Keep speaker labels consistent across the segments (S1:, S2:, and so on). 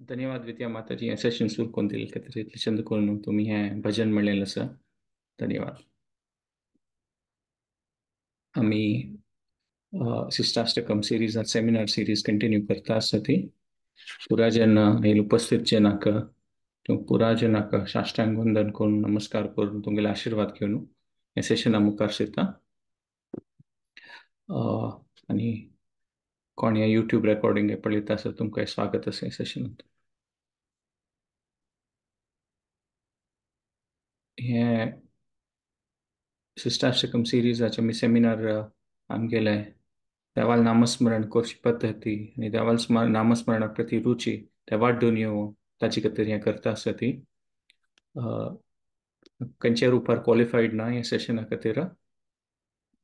S1: धन्यवाद विद्या माताजी, हें सेशन सुरू करून दिले खातीर इतलें चंद करून तुमी हें भजन म्हणलेलें आसा, धन्यवाद। आमी शिष्टाष्टकम सिरीज सेमिनार सिरीज कंटिन्यू करता आसा ती पुराजन हे उपस्थित जनाक पुराजनाक साष्टांग वंदन करून नमस्कार करून तुमगेले आशीर्वाद घेवन हें सेशना मुखार सरता। आनी कोण हे यूट्यूब रेकॉर्डिंग पळयता आसा तुमकां स्वागत आसा ह्या सेशनांत। हे शिष्टाष्टकम सिरीजाचे आमी सेमिनार आमगेले देवाल नामस्मरण करची पद्दती आनी देवाल नामस्मरणा प्रती रुची ते वाडून येवं ताचे खातीर हें करता आसा ती खंयच्या रुपार क्वॉलिफायड ना ह्या सेशना खातीर,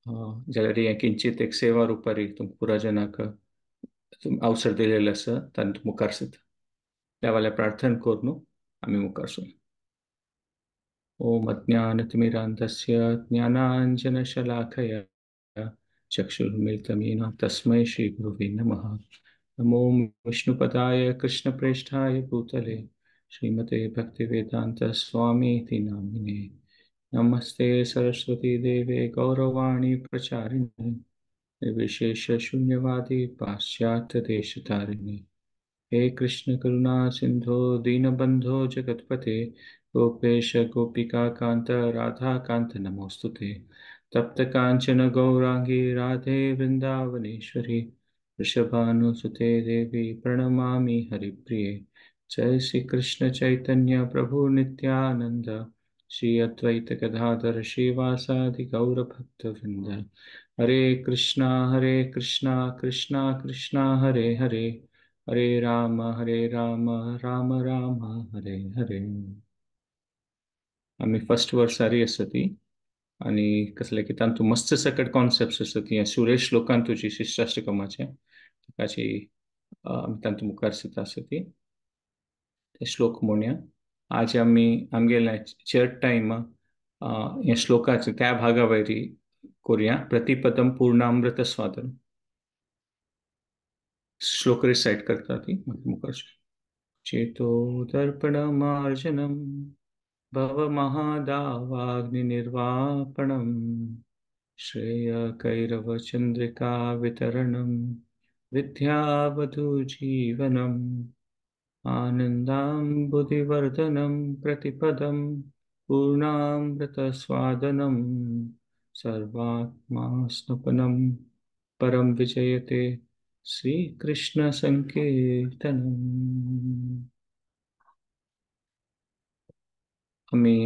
S1: जाल्यार हें किंचित एक सेवा रुपारी तुमकां पुराजनाक अवसर दिलेलो आसा तांतूं मुखार सरता। देवाल्या प्रार्थना करून आमी मुखार सरया। ओम अज्ञानतिमिरान्धस्य ज्ञानाञ्जनशलाकया चक्षुरुन्मीलितं येन तस्मै श्रीगुरुवे नमः। नमो विष्णुपदाय कृष्णप्रेष्ठाय भूतले श्रीमते भक्तिवेदान्त स्वामीति नामिने। नमस्ते सरस्वती देवे गौरवाणी प्रचारिणे निर्विशेष शून्यवादी पाश्चात्य देशतारिणे। हे कृष्ण करुणा सिंधो दीनबंधो जगत्पते गोपेश गोपिका कांत राधा कांत नमोस्तुते। तप्त कांचन गौरांगी राधे वृंदावनेश्वरी वृषभानुसुते देवी प्रणमामि हरिप्रिये। जय श्री कृष्ण चैतन्य प्रभु नित्यानंद श्री अद्वैत गदाधर श्रीवासादि गौर भक्तवृंद। हरे कृष्णा कृष्णा कृष्णा हरे हरे, हरे राम राम राम हरे हरे। आमी फर्स्ट वर्सारी आसा ती आनी कसले की तांतूं मस्त सकट कॉन्सेप्ट आसा ती सुरेश श्लोकान तुजी शिष्टाष्टकमाचे ताची आमी तांतूं मुखार सरता आसा ती ते श्लोक म्हणया। आज आमी आमगेले चर्ट टायम ह्या श्लोकाचे त्या भागा वयरी करुया। प्रतिपदम पूर्णामृत स्वादन श्लोक रिसायट करता ती मुखार। चेतो दर्पण मार्जनम भव महादावाग्नि निर्वापणम श्रेय कैरव चंद्रिका वितरणम विद्यावधू जीवनम आनंदाम्बुधिवर्धनम प्रतिपदम पूर्णामृतस्वादनम सर्वात्मास्नपनम परम विजयते श्रीकृष्ण संकीर्तनम। आमी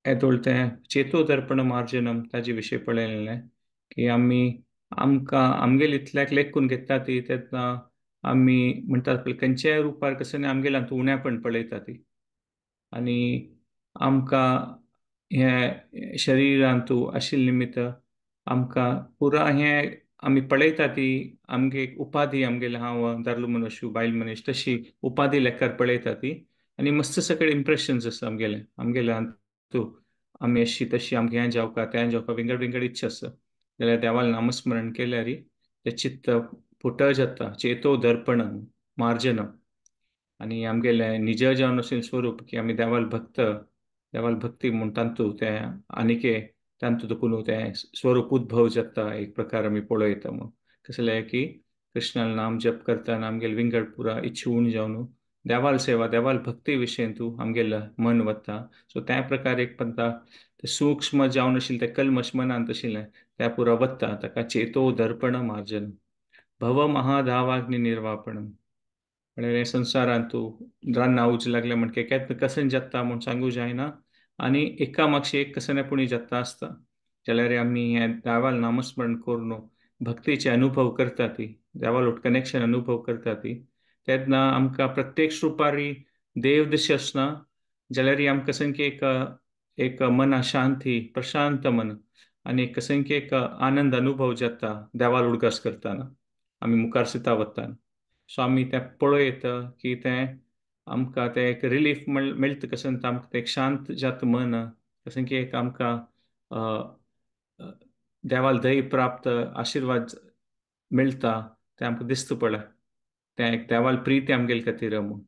S1: येदोळ तें चेतो दर्पण मार्जनम ताजे विशय पळयलें की आमी आमकां आमगेले इतल्याक लेखून घेता ती तेन्ना आमी म्हणटात पळय खंयच्याय रुपार कसं आमगेल्या उण्यापण पळयता ती आनी आमकां हें शरिरांतू आशिल्ले निमित्त आमकां पुरा हें आमी पळयता ती आमगे उपाधी आमगेले हांव दादलो मनीस बायल मनीस तशी उपाधी लेखार पळयता ती आनी मस्त सगळे इम्प्रेशन्स आसा आमगेले आमगेल्या तूं आमी अशी तशी आमकां हें जावका तें जावका विंगड विंगड इच्छा आसा जाल्यार देवाल नामस्मरण केल्यार तें चित्त पुट जाता चेतो दर्पण मार्जनम आनी आमगेलें निज जावन आशिल्लें स्वरूप की आमी देवाल भक्त देवाल भक्ती म्हूण तांतू तें आनीके तांतू देखून तें स्वरूप उद्भव जाता एक प्रकार आमी पळयता म्हूण कसलें की कृष्णाल नाम जप करतना आमगेले विंगड पुरा इच्छा उण जावन देवाल सेवा देवाल भक्ती विशयन तूं आमगेलें मन वता। सो त्या प्रकार एक पंता तें सूक्ष्म जावन आशिल्लें तें कल्मश मनांत आशिल्लें त्या पुरा वता ताका चेतो दर्पण मार्जन भव महादावाग्नि निर्वापण म्हळ्यार हे संवसारांत तूं रान्ना उज लागलें म्हणके केन्ना कशें जाता म्हूण सांगू जायना आनी एका मागशी एक कशें पुणी जाता आसता जाल्यार आमी हें देवाल नामस्मरण करून भक्तीचे अनुभव करता ती देवाल कनेक्शन अनुभव करता ती तेन्ना आमकां प्रत्यक्ष रुपारी देव दृश्य आसना जाल्यार आमकां कशें की एक एक मना शांती प्रशांत मन आनी कशें की एक आनंद अनुभव जाता देवाल उडगास करतना आमी मुखार सरता वतना। सो आमी तें पळयता की तें आमकां तें एक रिलीफ मेळटा कशें आमकां तें एक शांत जाता मन कशें की एक आमकां देवाल दय प्राप्त आशिर्वाद मेळटा तें आमकां दिसता पळय तें एक देवाल प्रीती आमगेले खातीर म्हूण।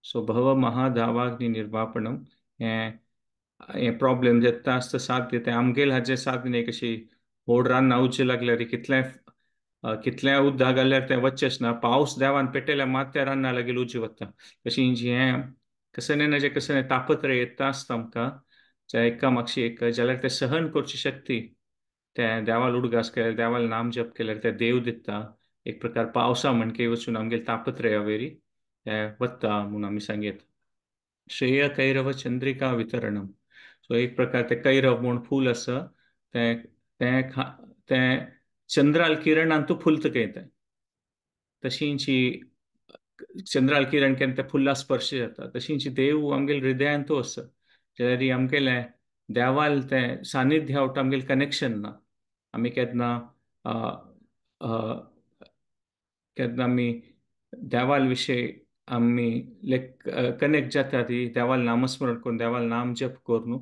S1: सो भव महाधावाग्नि निर्वापणम हें हें प्रॉब्लेम जाता आसता साध्य तें आमगेल हाजें साध्य न्ही. कशी व्हड रान्ना उज्जें लागल्यार कितलें कितलें उदक घाल्यार तें वचचेंच ना. पावस देवान पेटयल्यार मात त्या रान्ना लागीं उज्जें वता. तशी हें कसने ना जें कसने तापत्र येता आसता आमकां एका मागशी एक, जाल्यार तें सहन करची शक्ती तें देवाल उडगास केल्यार देवाल नाम जप केल्यार तें देव दिता. एक प्रकार पावसा म्हणके वचून आमगेले तापत्रया वयरी तें वता म्हूण आमी सांगयत. श्रेय कैरव चंद्रिका वितरणम. सो एक प्रकार तें कैरव म्हूण फूल आसा तें तें तें चंद्राल किरणान तूं फुलता खंय तें. तशींची चंद्राल किरण केन्ना तें फुल्ला स्पर्श जाता. तशींची देव आमगेले हृदयान तूं आसा जाल्यार आमगेलें देवाल तें सानिध्य आवट आमगेलें कनेक्शन ना. आमी केन्ना केन्ना आमी देवाल विशय आमी लायक कनेक्ट जाता ती देवाल नामस्मरण करून देवाल नाम जप करून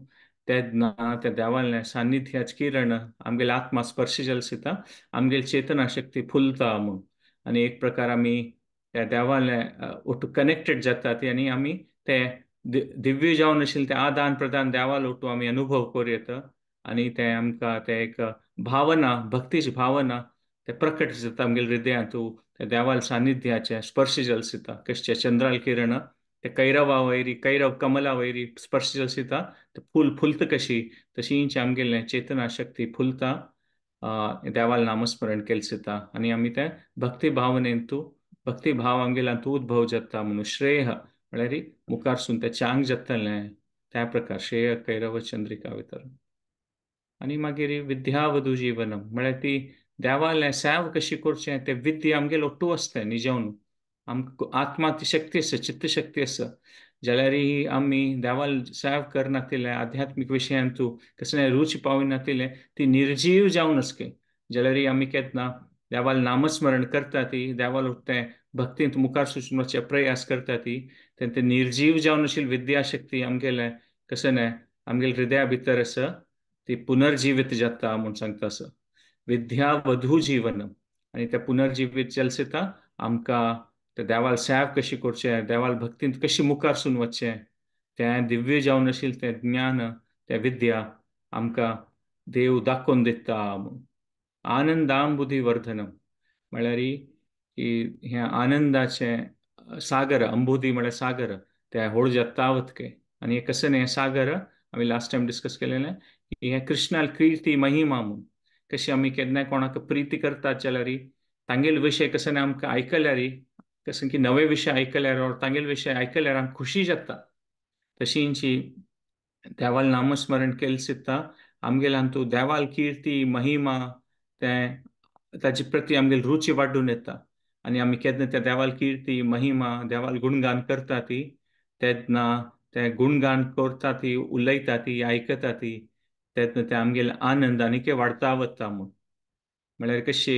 S1: तेन्ना त्या देवाल सानिध्याच किरण आमगेले आत्मा स्पर्श जाल दिता आमगेली चेतना शक्ती फुलता म्हूण. आनी एक प्रकार आमी त्या देवाले ओटू कनेक्टेड जाता ती आनी आमी ते दिव्य जावन आशिल्लें तें आदान प्रदान देवाल ओटू आमी अनुभव करूं येता. आनी तें आमकां तें एक भावना भक्तीची भावना तें प्रकट जाता आमगेले हृदयांतू त्या देवाल सानिध्याचें स्पर्श जाल दिता. कशें चंद्राल किरण ते कैरवा वयरी कैरव कमला वयरी स्पर्श जाल दिता ते फूल फुलता कशी तशींच आमगेलें चेतना शक्ती फुलता देवाल नामस्मरण केलें दिता. आनी आमी तें भक्ती भावनेंतू भक्ती भाव आमगेल्यांतू उद्भव जाता म्हणून श्रेय म्हळ्यार मुखारसून तें चांग जातलें त्या प्रकार श्रेय कैरव चंद्रिका वितरण. आनी मागीर विद्यावधू जीवनम म्हळ्यार ती देवालें सेव कशी करचें तें विद्या आमगेल ओट्टू आसता निजावन आमकां आत्मा ती शक्ती आसा चित्तशक्ती आसा जाल्यार आमी देवाल सेव करनातिल्लें आध्यात्मीक विशयांतू कसलें रुची पाविनातिल्लें ती निर्जीव जावन आसके. जाल्यार आमी केन्ना देवाल नामस्मरण करता ती देवाल तें भक्तींत मुखार सुचून वचचे प्रयास करता ती तें तें निर्जीव जावन आशिल्ली विद्याशक्ती आमगेलें कशें न्हय आमगेले हृदया भितर आसा ती पुनर्जिवीत जाता म्हूण सांगता आसा. विद्या वधू जीवनम. आनी तें पुनर्जिवीत जालें आमकां ते देवाल सेव कशी करचें देवाल भक्तींत कशी मुखारसून वचचें तें दिव्य जावन आशिल्लें तें ज्ञान तें विद्या आमकां देव दाखोवन दिता म्हूण. आनंदांबुधी वर्धनम म्हळ्यार की हें आनंदाचें सागर अंबुधी म्हळ्यार सागर तें होड जाता वतके. आनी हें कशें न्ही हें सागर आमी लास्ट टायम डिस्कस केलेलें की हें कृष्णाल कीर्ती महिमा म्हूण कशी आमी केन्नाय कोणाक प्रिती करतात जाल्यार तांगेले विशय कशें न्ही आमकां आयकल्यार कशें की नवे विशय आयकल्यार ओर तांगेले विशय आयकल्यार आमकां खुशी जाता. तशींची देवाल नामस्मरण केलें दिता आमगेल्यान तूं देवाल कीर्ती महिमा तें ताजे प्रती आमगेली रुची वाडून येता. आनी आमी केन्ना त्या देवाल कीर्ती महिमा देवाल गुणगान करता ती तेन्ना तें गुणगान करता ती उलयता ती आयकता ती तेन्ना तें आमगेले आनंद आनीकय वाडता वता म्हूण. म्हळ्यार कशी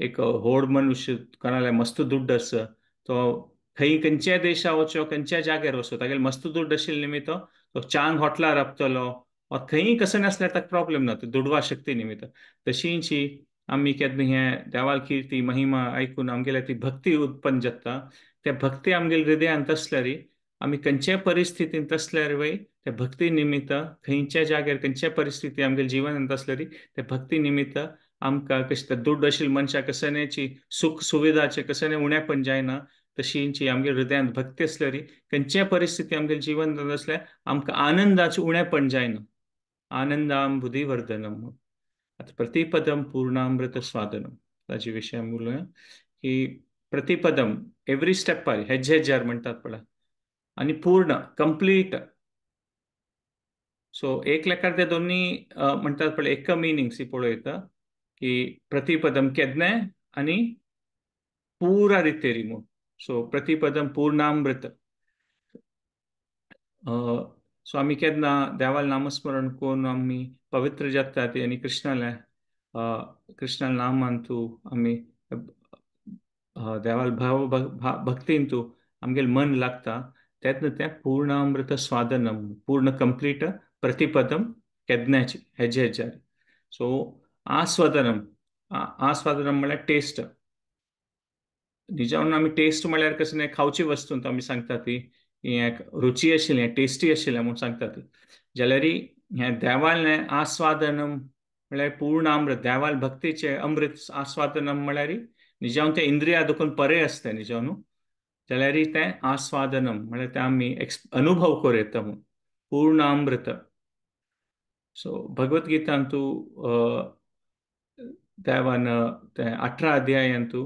S1: एक व्हड मनुष्य कोणाले मस्त दुड्ड आसा तो खंय खंयच्याय देशा वचो खंयच्याय जाग्यार वचो तागेले मस्त दुड्ड आशिल्ले निमित्त तो चांग हॉटलार राबतलो वा खंयी कशें नासल्यार ताका प्रॉब्लेम ना तो दुडवा शक्ती निमित्त. तशींची आमी केन्ना हें देवाल कीर्ती महिमा आयकून आमगेले ती भक्ती उत्पन्न जाता त्या भक्ती आमगेले हृदयांत आसल्यार आमी खंयच्याय परिस्थितींत आसल्यार वय त्या भक्ती निमित्त खंयच्या जाग्यार खंयच्या परिस्थिती आमगेले जिवनांत आसल्यार त्या भक्ती निमित्त आमकां कशें ते दुड्ड आशिल्ले मनशाक कसनेची सुख सुविधाचें कसने उणेपण जायना तशींची आमगेले हृदयांत भक्ती आसल्यार खंयच्याय परिस्थिती आमगेले जिवनांत आसल्यार आमकां आनंदाचें उणेपण जायना. आनंदाम बुद्धिवर्धनम. आतां प्रतिपदम पूर्णामृत स्वादनम ताजे विशय आमी उलोवया की प्रतिपदम एवरी स्टेपार हेज्जे हेज्यार म्हणटात पळय आनी पूर्ण कंप्लीट. सो एक लेखार ते दोन्ही म्हणटात पळय एक मिनींग सी पळयता की प्रतिपदम केन्नाय आनी पुरा रितेरी म्हूण. सो प्रतिपदम पूर्णामृत. सो आमी केन्ना देवाल नामस्मरण करून आमी पवित्र जाता ती आनी कृष्णाले कृष्णाले नामांतू आमी देवाल भाव भक्तींतू आमगेलें मन लागता तेन्ना तें पूर्णामृत स्वादनम पूर्ण कंप्लीट प्रतिपदम केन्नाची हेजे हेज्यार. सो आस्वादनम आस्वादनम म्हळ्यार टेस्ट. निजावन आमी टेस्ट म्हळ्यार कशें न्ही खावची वस्तू आमी सांगता ती हें रुची आशिल्लें, टेस्टी आशिल्लें म्हूण सांगतात. जाल्यार हें देवालें आस्वादनम म्हळ्यार पूर्ण अमृत, देवाल भक्तीचें अमृत आस्वादनम म्हळ्यार निजावन तें इंद्रिया दुखून परे आसता निजाव न्हू, जाल्यार तें आस्वादनम म्हळ्यार तें आमी अनुभव करूं येता म्हूण पूर्ण अमृत. सो भगवद्गीतांतू देवान तें 18 अध्यायांतू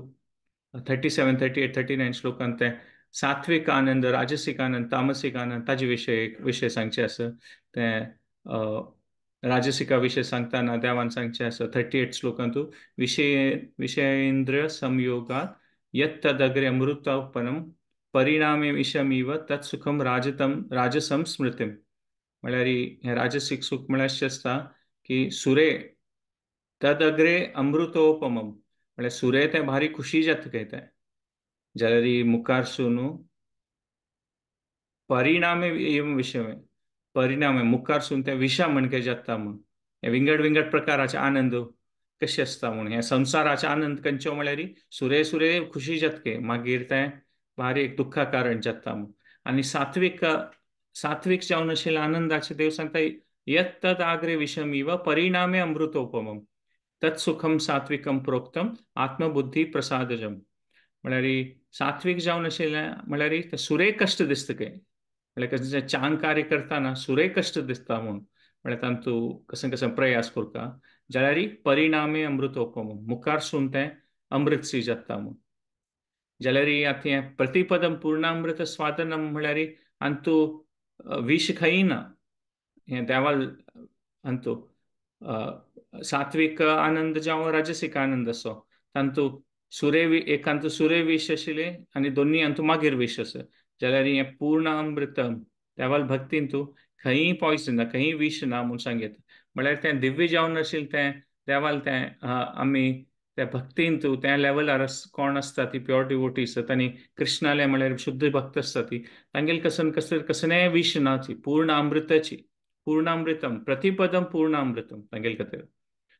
S1: 37, 38, 39 श्लोकांत तें सात्विक आनंद, राजसिक आनंद, तामसिक आनंद ताजे विशय एक विशय सांगचे आसा. तें राजसिका विशय सांगतना देवान सांगचें आसा 38 श्लोकांतू विषयेंद्र संयोगात यत्तदग्रे अमृतोपनम परिणामे विषमीव तत्सुखम राजतम राजसम स्मृतिम. म्हळ्यार हें राजसिक सुख म्हळ्यार अशें आसता की सुरे तदग्रे अमृतोपमम म्हळ्यार सुरे तें भारी खुशी जाता काय तें, जाल्यार मुखार सुनू परिणामे एवं विषमे परिणामे मुखार सून तें विशा म्हणके जाता म्हूण. हे विंगड विंगड प्रकाराचे आनंद कशे आसता म्हूण, हे संवसाराचे आनंद खंयचो म्हळ्यार सुरे सुरे खुशी जातके मागीर तें भारी एक दुख्खा कारण जाता म्हूण. आनी सात्विक सात्विक जावन आशिल्ल्या आनंदाचे देव सांगता यत् तद आग्रे विषमीव परिणामे अमृतोपमम तत्सुखम सात्विकम प्रोक्तम आत्मबुद्धी प्रसादजम. म्हळ्यार सात्विक जावन आशिल्लें म्हळ्यार सुरे कश्ट दिसता काय, म्हळ्यार कशें चांग कार्य करतना सुरे कश्ट दिसता म्हूण, म्हळ्यार तांतू कशें कशें प्रयास करता जाल्यार परिणामे अमृतोपम मुखार सून तें अमृत सी जाता म्हूण. जाल्यार आतां हें प्रतिपदम पूर्णामृत स्वादनम म्हळ्यार आनी विष खंय ना, हें देवाल अंतू सात्विक आनंद जावं राजसिक आनंद असो तांतू सुरे एकांतू सुरे विष आशिल्लें आनी दोन्ही अंतू मागीर विष आसा. जाल्यार हें पूर्ण अमृतम देवाल भक्तीन तूं खंयी पॉयजन ना, खंयी विष ना म्हूण सांगता. म्हळ्यार तें दिव्य जावन आशिल्लें तें देवाल तें आमी त्या भक्तीन तूं त्या लेवलार कोण आसता ती प्योर डिवोटी आसता आनी कृष्णाले म्हळ्यार शुद्ध भक्त आसता ती तांगेले कसन कसर कसनेय विष ना ती पूर्ण अमृताची पूर्णामृतम प्रतिपदम पूर्णामृतम तांगेले खातीर.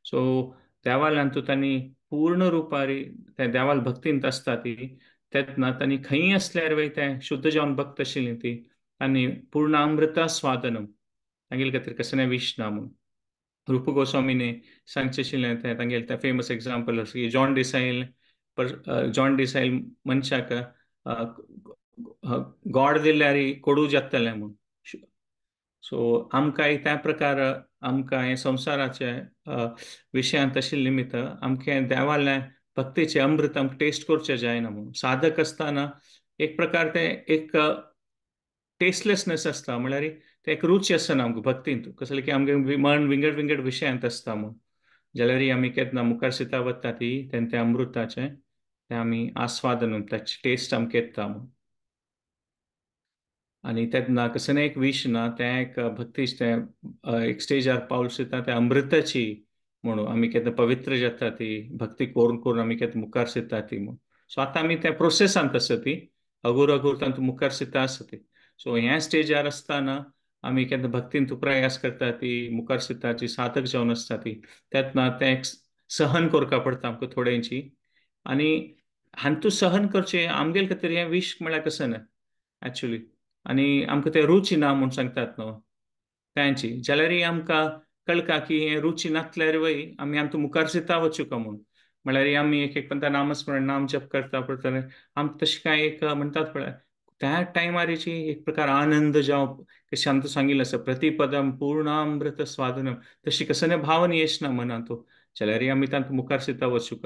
S1: सो देवाल्यान तूं तांणी पूर्ण रुपारी त्या देवाल भक्तींत आसता ती तेन्ना तांणी खंयी आसल्यार वय तें शुद्ध जावन भक्त आशिल्ली ती आनी पूर्णामृता स्वादनम तांगेले खातीर कसलें विष ना म्हूण. रूप गोस्वामीने सांगचें आशिल्लें तें तांगेलें तें फेमस एग्जाम्पल आसा की जॉन डिसायल मनशाक गॉड दिल्यार कोडू जातलें म्हूण. सो आमकांय त्या प्रकार आमकां हें संवसाराचे विशयांत आशिल्ले निमित्त आमकां देवालें भक्तीचें अमृत आमकां टेस्ट करचें जायना म्हूण. साधक आसतना एक प्रकार तें एक टेस्टलेसनेस आसता, म्हळ्यार तें एक रुची आसना आमकां भक्तींत, कसलें की आमगे मन विंगड विंगड विशयांत आसता म्हूण. जाल्यार आमी केन्ना मुखार सीता वता ती तेन्ना तें अमृताचें तें आमी आस्वादन ताची टेस्ट आमकां येता म्हूण. आनी तेन्ना कसलें एक विश ना, तें एक भक्तीच तें एक स्टेजार पावल सुद्दां तें अमृताची म्हणून आमी केन्ना पवित्र जाता ती भक्ती करून करून आमी केन्ना मुखार सीता ती म्हूण. सो आतां आमी त्या प्रोसेसांत आसा ती अगूर अगूर तांतूं मुखार सीता आसा ती. सो ह्या स्टेजार आसतना आमी केन्ना भक्तीन तूं प्रयास करता ती मुखार सीताची साधक जावन आसता ती तेन्ना तें एक सहन करपा पडटा आमकां थोड्यांची. आनी हांतू सहन करचें आमगेले खातीर हें विश म्हळ्यार कशें ना एक्चुली, आनी आमकां तें रुची ना म्हूण सांगतात न्हू तांची. जाल्यार आमकां कळका की हें रुची नासल्यार वय आमी आमकां मुखार सीता वचूंक म्हूण. म्हळ्यार आमी एक एक पंता नामस्मरण नाम जप करता पडटलें आमकां तशें कांय एक म्हणटात पळय त्या टायमारीची एक प्रकार आनंद जावं कशें आमकां सांगिल्लें आसा प्रतिपदम पूर्णामृत स्वादनम तशी कसलें भावन येश ना मनांत, जाल्यार आमी तांकां मुखार सीता वचूंक.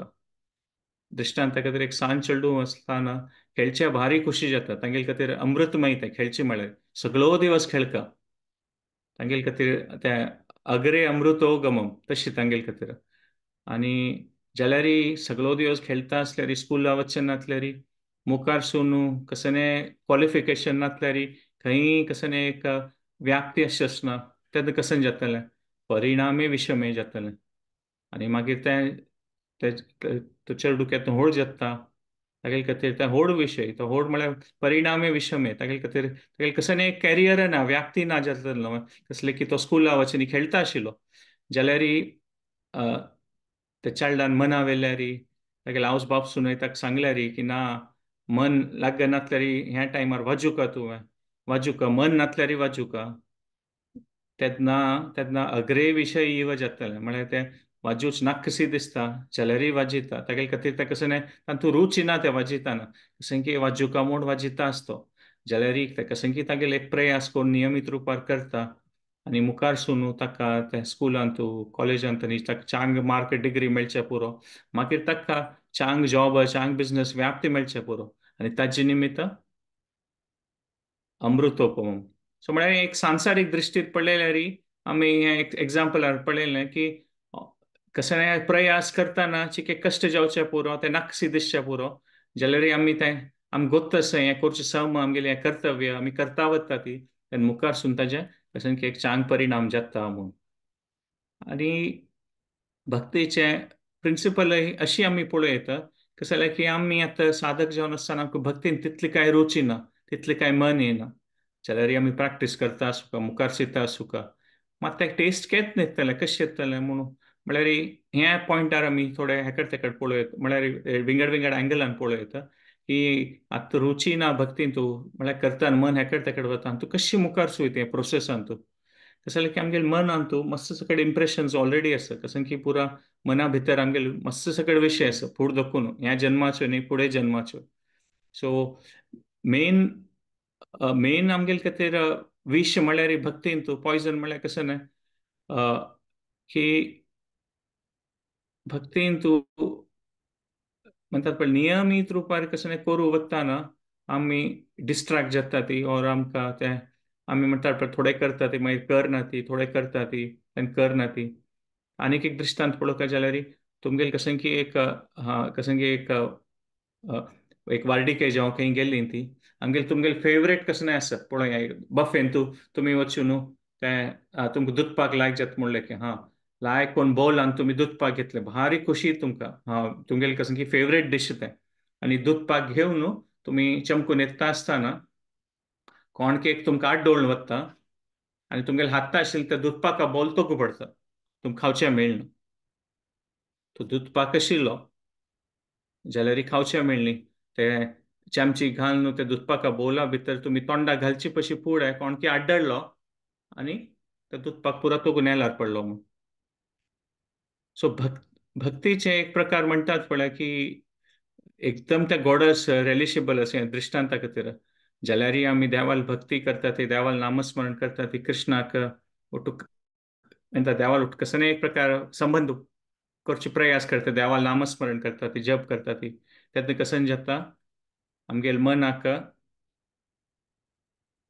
S1: दृश्टांता खातीर एक सान चेडूं आसतना खेळचे भारी खुशी जाता तांगेले खातीर अमृतमय तें खेळचें म्हळ्यार सगळो दिवस खेळका तांगेले खातीर तें अग्रे अमृतो गमम तशी तांगेले खातीर. आनी जाल्यार सगळो दिवस खेळटा आसल्यार स्कुला वचचें नासल्यार मुखार सून कसलें क्वॉलिफिकेशन नासल्यार खंयी कसलें एक व्याप्ती अशें आसना तेन्ना कशें जातलें परिणामे विषमे जातलें. आनी मागीर तें तो चेडूं केन्ना होड जाता तागेले खातीर तें होड विशय तो होड म्हळ्यार परिणामे विषमे तागेले खातीर तागेले कसलें एक कॅरियर ना व्याप्ती ना जातलें कसलें की तो स्कुला वचून खेळटा आशिल्लो. जाल्यार त्या चेडवान मना वेल्यार तागेले आवय बाप सुनय ताका सांगल्यार की ना मन लागनासल्यार ह्या टायमार वाजूका तुवें वाजुका मन नातल्यारय वाजुका तेन्ना तेन्ना अग्रे विशय इव जातलें म्हळ्यार तें वाजूच नाक कशी दिसता जाल्यारय वाजयता तागे खातीर तें कशें न्हय तातूंत रुची ना तें वाजयतना कशें की वाजुका म्हूण वाजयता आसतो जाल्यारय तें कशें की तागेले एक प्रयास करून नियमीत रुपार करता आनी मुखार सून ताका ते स्कुलांत कॉलेजांत न्ही ताका चांग मार्क डिग्री मेळचे पुरो मागीर ताका चांग जॉब चांग बिजनस व्याप्ती मेळचे पुरो आनी ताजे निमित्त अमृतोपम. सो म्हळ्यार एक सांसारीक दृश्टीत पळयल्यार आमी हें एक एग्जाम्पलार पळयलें की कशें प्रयास करतना चिके कश्ट जावचे पुरो तें नाकशी दिसचें पुरो जाल्यारय आमी तें आमी गोत्त आसा हें करचें सम आमगेलें हें कर्तव्य आमी करता वता ती तेन्ना मुखार सून ताजें कशें की एक चांग परिणाम जाता म्हूण. आनी भक्तीचें प्रिंसिपलय अशी आमी पळोवं कशें जाल्यार की आमी आतां साधक जावन आसतना आमकां भक्तीन तितली कांय रुची ना तितली कांय मन येना जाल्यारय आमी प्रॅक्टीस करता आसूं मुखार शिता आसूं मात तें टेस्ट केन्ना येतलें कशें येतलें म्हणून म्हळ्यार ह्या पॉयंटार आमी थोडे हेकड तेकड पळोवं येता म्हळ्यार विंगड विंगड एंगलान पळोवं येता की आतां रुची ना भक्तीन तूं म्हळ्यार करता मन हेकड तेकड वता तूं कशी मुखार सुयता ह्या प्रोसेसान तूं तशें जाल्यार की आमगेले मनान तूं मस्त सकड इम्प्रेशन्स ऑलरेडी आसा कशें की पुरा मना भितर आमगेले मस्त सकड विशय आसा फूड दखून ह्या जन्माच्यो न्ही फुडें जन्माच्यो. सो मेन मेन आमगेले खातीर विश म्हळ्यार भक्तीन तूं पॉयजन म्हळ्यार कशें न्हय की भक्तीन तूं म्हणटात पळय नियमीत रुपार कशें न्हय करूं वतना आमी डिस्ट्रेक्ट जाता ती ओर आमकां तें आमी म्हणटात पळय थोडे करता ती मागीर करना ती थोडे करता ती आनी करना ती. आनीक एक दृश्टांत पळोवपाक जाल्यार तुमगेले कशें की एक कशें की एक एक वार्डिके जावं खंय गेल्ली ती आमगेले तुमगेले फेवरेट कशें न्हय आसा पळोवया बफेन तूं तुमी वचून न्हू तें तुमकां दुदपाक लायक जाता म्हणलें की हां लायक कोण बोलान तुमी दुदपाक घेतलें भारी खुशी तुमकां हां तुमगेले कशें की फेवरेट डीश तें आनी दुदपाक घेवन न्हू तुमी चमकून येता आसतना कोण केक तुमकां आड्डोळून वता आनी तुमगेले हाता आशिल्लें तें दुदपाका बोल तोकू पडटा तुमकां खावचें मेळना. तो दुदपाक आशिल्लो जाल्यार खावचें मेळ्ळी ते चमची घालून न्हू ते दुदपाका बोला भितर तुमी तोंडा घालची पशी फुडें कोण की आड्डलो आनी ते दुदपाक पुरा तोकून नेलार पडलो म्हूण. सो भक्तीचे एक प्रकार म्हणटात पळय की एकदम ते गोडस रेलिशेबल अशें दृश्टांता खातीर जाल्यारय आमी देवाल भक्ती करता ती देवाल नामस्मरण करता ती कृष्णाक ओटूक म्हणटा देवाल उठ कसो एक प्रकार संबंद करचे प्रयास करता देवाल नामस्मरण करता ती जप करता ती तेन्ना कशें जाता आमगेले मनाक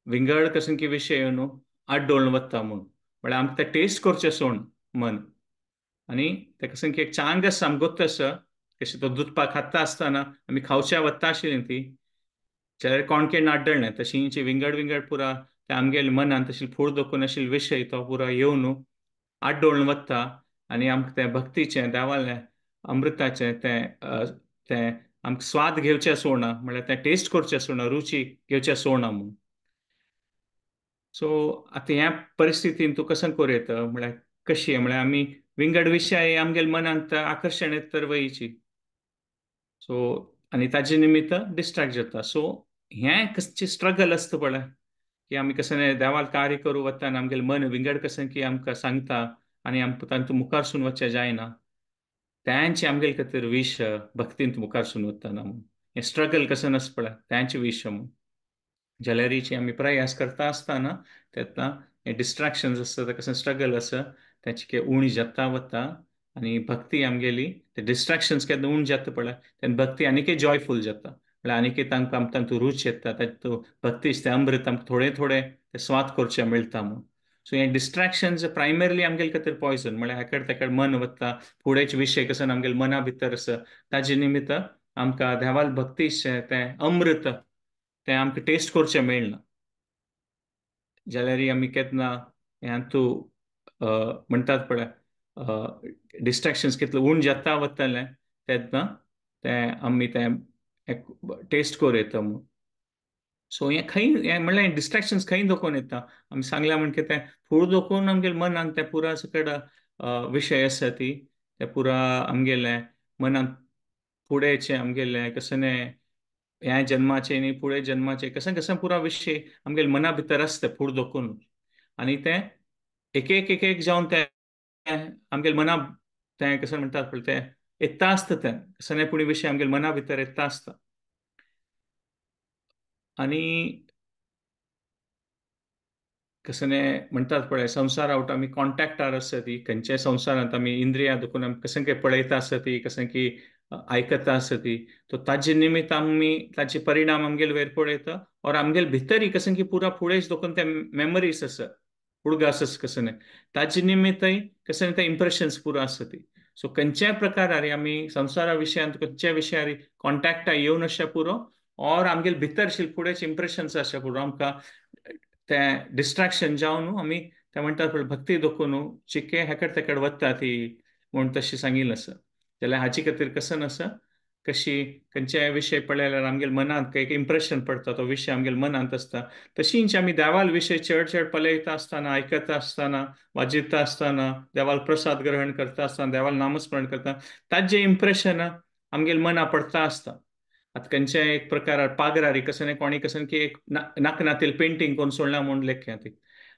S1: विंगड कशें की विशय न्हू आड्डोळून वता म्हूण म्हळ्यार आमकां तें टेस्ट करचें सोड मन आनी तें कशें की एक चांग आसा आमकां गोत्त आसा कशें तो दुदपाक खाता आसतना आमी खावच्या वता आशिल्ली ती जाल्यार कोणकेन आड्डळ्ळें तशींची विंगड विंगड पुरा ते आमगेले मनान तशी फूड दखून आशिल्ले विशय तो पुरा येवन आड्डोळून वता आनी आमकां तें भक्तीचें देवालें अमृताचें तें तें आमकां स्वाद घेवचें सोडना म्हळ्यार तें टेस्ट करचें सोडना रुची घेवचें सोडना म्हूण. सो आतां ह्या परिस्थितीन तूं कशें करूं येता म्हळ्यार कशी म्हळ्यार आमी विंगड विशय आमगेले मनांत आकर्शण येत तर वयची सो आनी ताजे निमित्त डिस्ट्रेक्ट जाता. सो हें कसचें स्ट्रगल आसता पळय की आमी कशें देवाल कार्य करूं वता आनी आमगेलें मन विंगड कशें की आमकां सांगता आनी आमकां तांतूं मुखार सून वचचें जायना तेंचे आमगेले खातीर विश भक्तींत मुखार सून वतना म्हूण हें स्ट्रगल कशें आसता पळय तेंचे विश म्हूण जाल्यारीचे आमी प्रयास करता आसतना तेन्ना हें डिस्ट्रेक्शन्स आसता तें कशें स्ट्रगल आसा तेचें उणी जाता वता आनी भक्ती आमगेली ते डिस्ट्रेक्शन्स केन्ना उण जाता पळय तेन्ना भक्ती आनीकय जॉयफूल जाता म्हळ्यार आनीकय तांकां आमकां तांतूं रूच येता तातूंत भक्तीच तें अमृत आमकां थोडें थोडें तें स्वाद करचें मेळटा म्हूण. सो हें डिस्ट्रेक्शन्स प्रायमरली आमगेले खातीर पॉयजन म्हळ्यार हेकड तेकड मन वता फुडेच विशय कशें आमगेले मना भितर आसा ताजे निमित्त आमकां देवाल भक्तीचें तें अमृत तें आमकां टेस्ट करचें मेळना जाल्यार आमी केन्ना हातूं म्हणटात पळय डिस्ट्रेक्शन्स कितले उण जाता वतलें तेन्ना तें आमी तें टेस्ट करूं येता म्हूण. सो हें खंय हें म्हणल्यार डिस्ट्रेक्शन्स खंय दाखोवन येता आमी सांगल्या म्हणजे तें फूड दाखोवन आमगेले मनान तें पुरा सकड विशय आसा ती ते पुरा आमगेलें मनान फुडेचें आमगेलें कशें न्हय ह्या जन्माचे न्ही फुडें जन्माचे कशें कशें पुरा विशय आमगेले मना भितर आसता फूड दोखून आनी तें एक एक एक एक जावन तें आमगेले मना तें कशें म्हणटात पळय तें येता आसता तें कशें पूण विशय आमगेले मना भितर येता आसता. आनी कशें म्हणटात पळय संवसार आवट आमी कॉन्टॅक्टार आसता ती खंयच्याय संवसारांत आमी इंद्रियां दुखून आमी कशें की पळयता आसता ती कशें की आयकता आसता ती तो ताजे निमित्त आमी ताजे परिणाम आमगेले वयर पळयता और आमगेले भितरय कशें की पुरा फुडें दोखून ते मेमरीज आसा उडगास आसा कशें ताजे निमित्तय कशें ते इम्प्रेशन्स पुरा आसता ती. सो खंयच्याय प्रकारार आमी संवसारा विशयांत खंयच्याय विशयार कॉन्टॅक्टा येवन आसच्या पुरो और आमगेले भितर फुडेंच इम्प्रेशन्स आसच्या पुरो आमकां तें डिस्ट्रॅक्शन जावन न्हू आमी तें म्हणटात पळय भक्ती दोखून न्हू चिके हेकड तेकड वता ती म्हूण तशें सांगिल्लें आसा. जाल्यार हाचे खातीर कशें आसा कशी खंयच्याय विशय पळयल्यार आमगेले मनांत एक इम्प्रेशन पडटा तो विशय आमगेले मनांत आसता. तशींच आमी देवाल विशय चड चड पळयता आसतना आयकता आसतना वाजयता आसतना देवाल प्रसाद ग्रहण करता आसतना देवाल नामस्मरण करता ताजें इम्प्रेशन आमगेले मना पडता आसता. आतां खंयच्याय एक प्रकार पागरारी कशें कोणी कशें की एक नाकनातील पेंटींग करून सोडला म्हूण लेख्या ती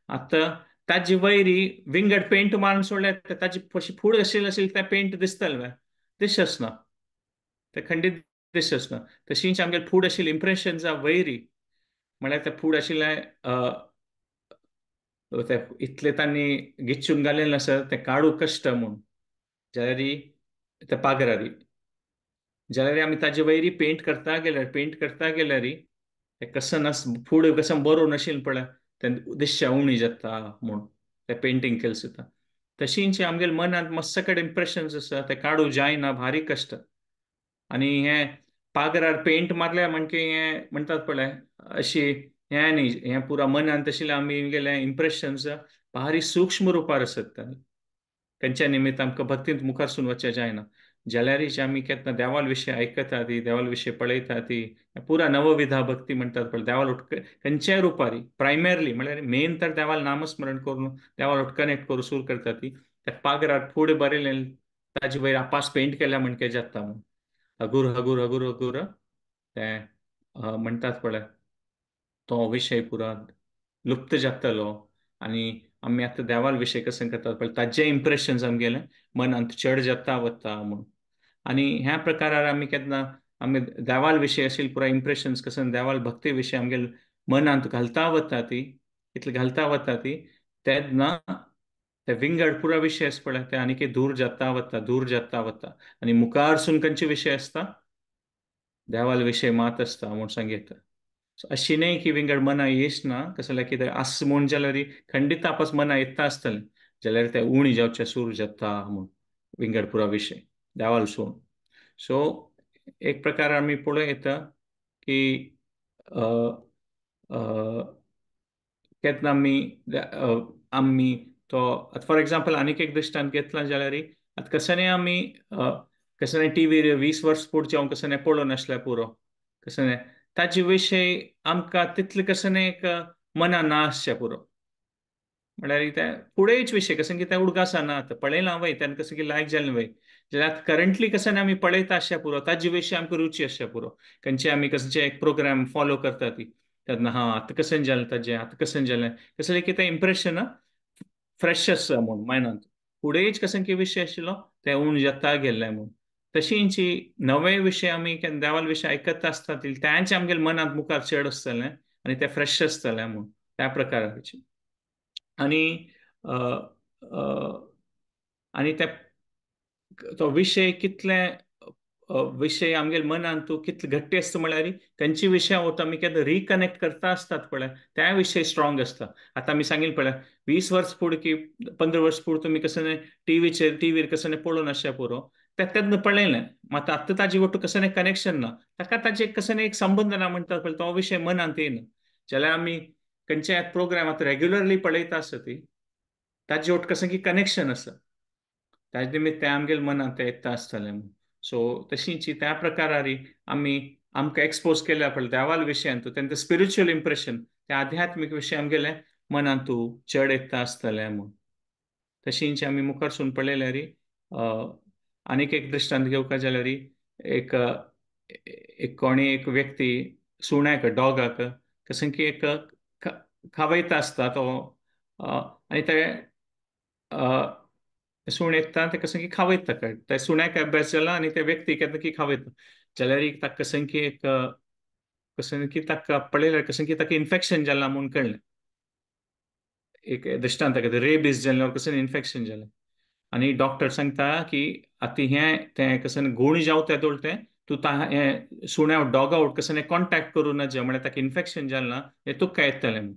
S1: आतां ताजी वयरी विंगड पेंट मारून सोडल्या ताजी अशी फूड आशिल्ली आशिल्ली तें पेंट दिसतलें दिसच ना तें खंडीत दिसच ना. तशींच आमगेले फूड आशिल्ली इम्प्रेशन जा वयरी म्हळ्यार तें फूड आशिल्लें तें इतलें तांणी गिच्चून घालेलें आसा तें काडूं कश्ट म्हूण जाल्यार तें पागरारी जाल्यार आमी ताजे वयरी पेंट करता गेल्यार पेंट करता गेल्यार तें कशें नास फूड कशें बरोवन आशिल्लें पळय तें दिसचें उणी जाता म्हूण तें पेंटींग केलें सुद्दां. तशींच आमगेले मनांत मस्त कडेन इम्प्रेशन्स आसा तें काडूं जायना भारी कश्ट. आनी हें पागरार पेंट मारल्या म्हणके हें म्हणटात पळय अशी हें न्ही हें पुरा मनांत आशिल्लें आमी गेले इम्प्रेशन्स भारी सूक्ष्म रुपार आसत खंयच्या निमित्त आमकां भक्तींत मुखार वचचें जायना. जाल्यार आमी केन्ना देवाल विशय आयकता ती देवाल विशय पळयता ती पुरा नवविधा भक्ती म्हणटात पळय देवाल खंयच्याय रुपारी प्रायमरली म्हळ्यार मेन तर देवाल नामस्मरण करून देवाल कनेक्ट करून सुरू करता ती त्या पागरार फुडें बरयलें ताजे वयर आपास पेंट केल्या म्हणके जाता म्हूण हगूर हगूर हगूर हगूर तें म्हणटात पळय तो विशय पुरा लुप्त जातलो. आनी आमी आतां देवाल विशय कशें करतात पळय ताजे इम्प्रेशन्स आमगेले मनांत चड जाता वता म्हूण. आनी ह्या प्रकारार आमी केन्ना आमी देवाल विशय आशिल्ले पुराय इम्प्रेशन्स कशें देवाल भक्ती विशय आमगेले मनांत घालता वता ती इतले घालता वता ती तेन्ना ते विंगड पुरा विशय आसा पळय ते आनीक दूर जाता वता दूर जाता वता आनी मुखारसून खंयचे विशय आसता देवाल विशय मात आसता म्हूण सांगता. अशी न्हय की विंगड मना येस ना कसं जाल्यार कितें आस म्हूण जाल्यार खंडीत आपस मना येता आसतलें जाल्यार ते उणी जावचें सुरू जाता म्हूण विंगड पुरा विशय देवाल सोडून. सो एक प्रकार आमी पळोवं येता की केन्ना आमी आमी तो फॉर एग्जाम्पल आनीक एक दृश्टांत घेतला जाल्यार आतां कशें आमी कशें टिवीर 20 वर्स पुढचे हांव कशें पळोवन आसल्यार पुरो कशें ताजे विशय आमकां तितलें कशें एक मना ना आसचें पुरो म्हळ्यार तें फुडेंच विशय कशें की तें उडगासा ना आतां पळयलां वय तेन्ना कशें की लायक जालें वय जाल्यार आतां करंटली कशें आमी पळयता आसच्या पुरो ताजे विशय आमकां रुची आसच्या पुरो खंयचे आमी कसचे एक प्रोग्राम फॉलो करता ती तेन्ना हां आतां कशें जालें ताजें आतां कशें जालें कसलें की तें इम्प्रेशन फ्रेश आसा म्हूण मायंडांत फुडेंच कशें की विशय आशिल्लो तें उण जाता गेल्लें म्हूण. तशींच नवे विशय आमी केन्ना देवाल विशय आयकता आसता तांचे आमगेले मनांत मुखार चड आसतलें आनी तें फ्रेश आसतलें म्हूण त्या प्रकाराचे. आनी आनी ते तो विशय कितले विशय आमगेले मनांत तूं कितले घट्टी आसता म्हळ्यार खंयचे विशया वता आमी केन्ना रिकनेक्ट करता आसतात पळय त्या विशय स्ट्रॉंग आसता. आतां आमी सांगिल्लें पळय 20 वर्स फुडें की 15 वर्स फुडें तुमी कशें टिवीचेर टिवीर कशें पळोवन आसचें पुरो तें तेन्ना पळयलें मात आतां ताजे वटू कशें कनेक्शन ना ताका ताजे कशें एक संबंद ना म्हणटात पळय तो विशय मनांत येना. जाल्यार आमी खंयच्याय प्रोग्राम आतां रेग्युलरली पळयता आसता ती ताजे वट कशें की कनेक्शन आसा ताजे निमित्त तें आमगेले मनांत तें येता आसतलें म्हूण. सो तशींच त्या प्रकारारी आमी आमकां एक्सपोज केल्या पळय देवाल विशयांत तेंचें स्पिरिच्युअल इम्प्रेशन ते आध्यात्मीक विशय आमगेले मनांत चड येता आसतलें म्हूण. तशींच आमी मुखारसून पळयल्यार आनीक एक दृश्टांत घेवपाक जाल्यार एक एक कोणी एक व्यक्ती सुण्याक डॉगाक कसं की एक खावयता आसता तो आनी ते सूण येता ते कसं की खावयता ताका, त्या सुण्याक अभ्यास जाला आनी त्या व्यक्तीक येता की खावयता जाल्यार एक ताका कसं की एक कसं की ताका पळयल्यार कसं की ताका इन्फेक्शन जाला म्हूण कळ्ळें. एक दृश्टांत रेबीज जालें कसं इन्फेक्शन जालें आनी डॉक्टर सांगता की आतां हें तें कसं गूण जावं तें दोळ तें तूं हें सुण्या डॉग आवट कसं कॉन्टॅक्ट करूं नजे म्हळ्यार ताका इन्फेक्शन जालें ना हें तुका येतलें म्हूण.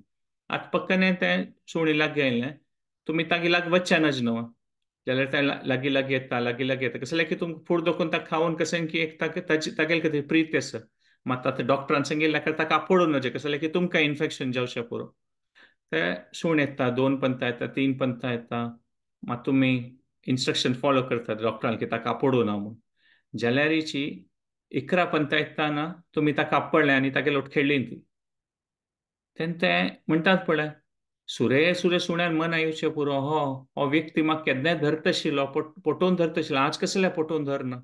S1: आतां पक्कने तें सुणी लागीं आयलें तुमी तागे लागीं वचचें नज न्हू जाल्यार तें लागीं लागीं येता लागीं लागीं येता कसलें की तुमकां फूड दाखोवन ताका खावोवन कसं की एक ताका ताजी तागेले खातीर प्रीत आसा. मात आतां डॉक्टरान सांगिल्लें ताका आपोडूं नजे कसलें की तुमकां इन्फेक्शन जावचें पुरो. ते सूण येता 2 पंथा येता 3 पंथा येता मात तुमी इन्स्ट्रक्शन फॉलो करतात डॉक्टरान की ताका आपोडूं ना म्हूण. जाल्यारीची 11 पंथा येताना तुमी ताका आपडलें आनी तागे लोट खेळ्ळी ती तेन्ना ते म्हणटात पळय सुरे सुरे सुण्यान मन येवचें पुरो, हो हो व्यक्ती म्हाका केन्नाय धरताशिल्लो पोटोवन धरताशिल्लो आज कसलें पोटोवन धरना.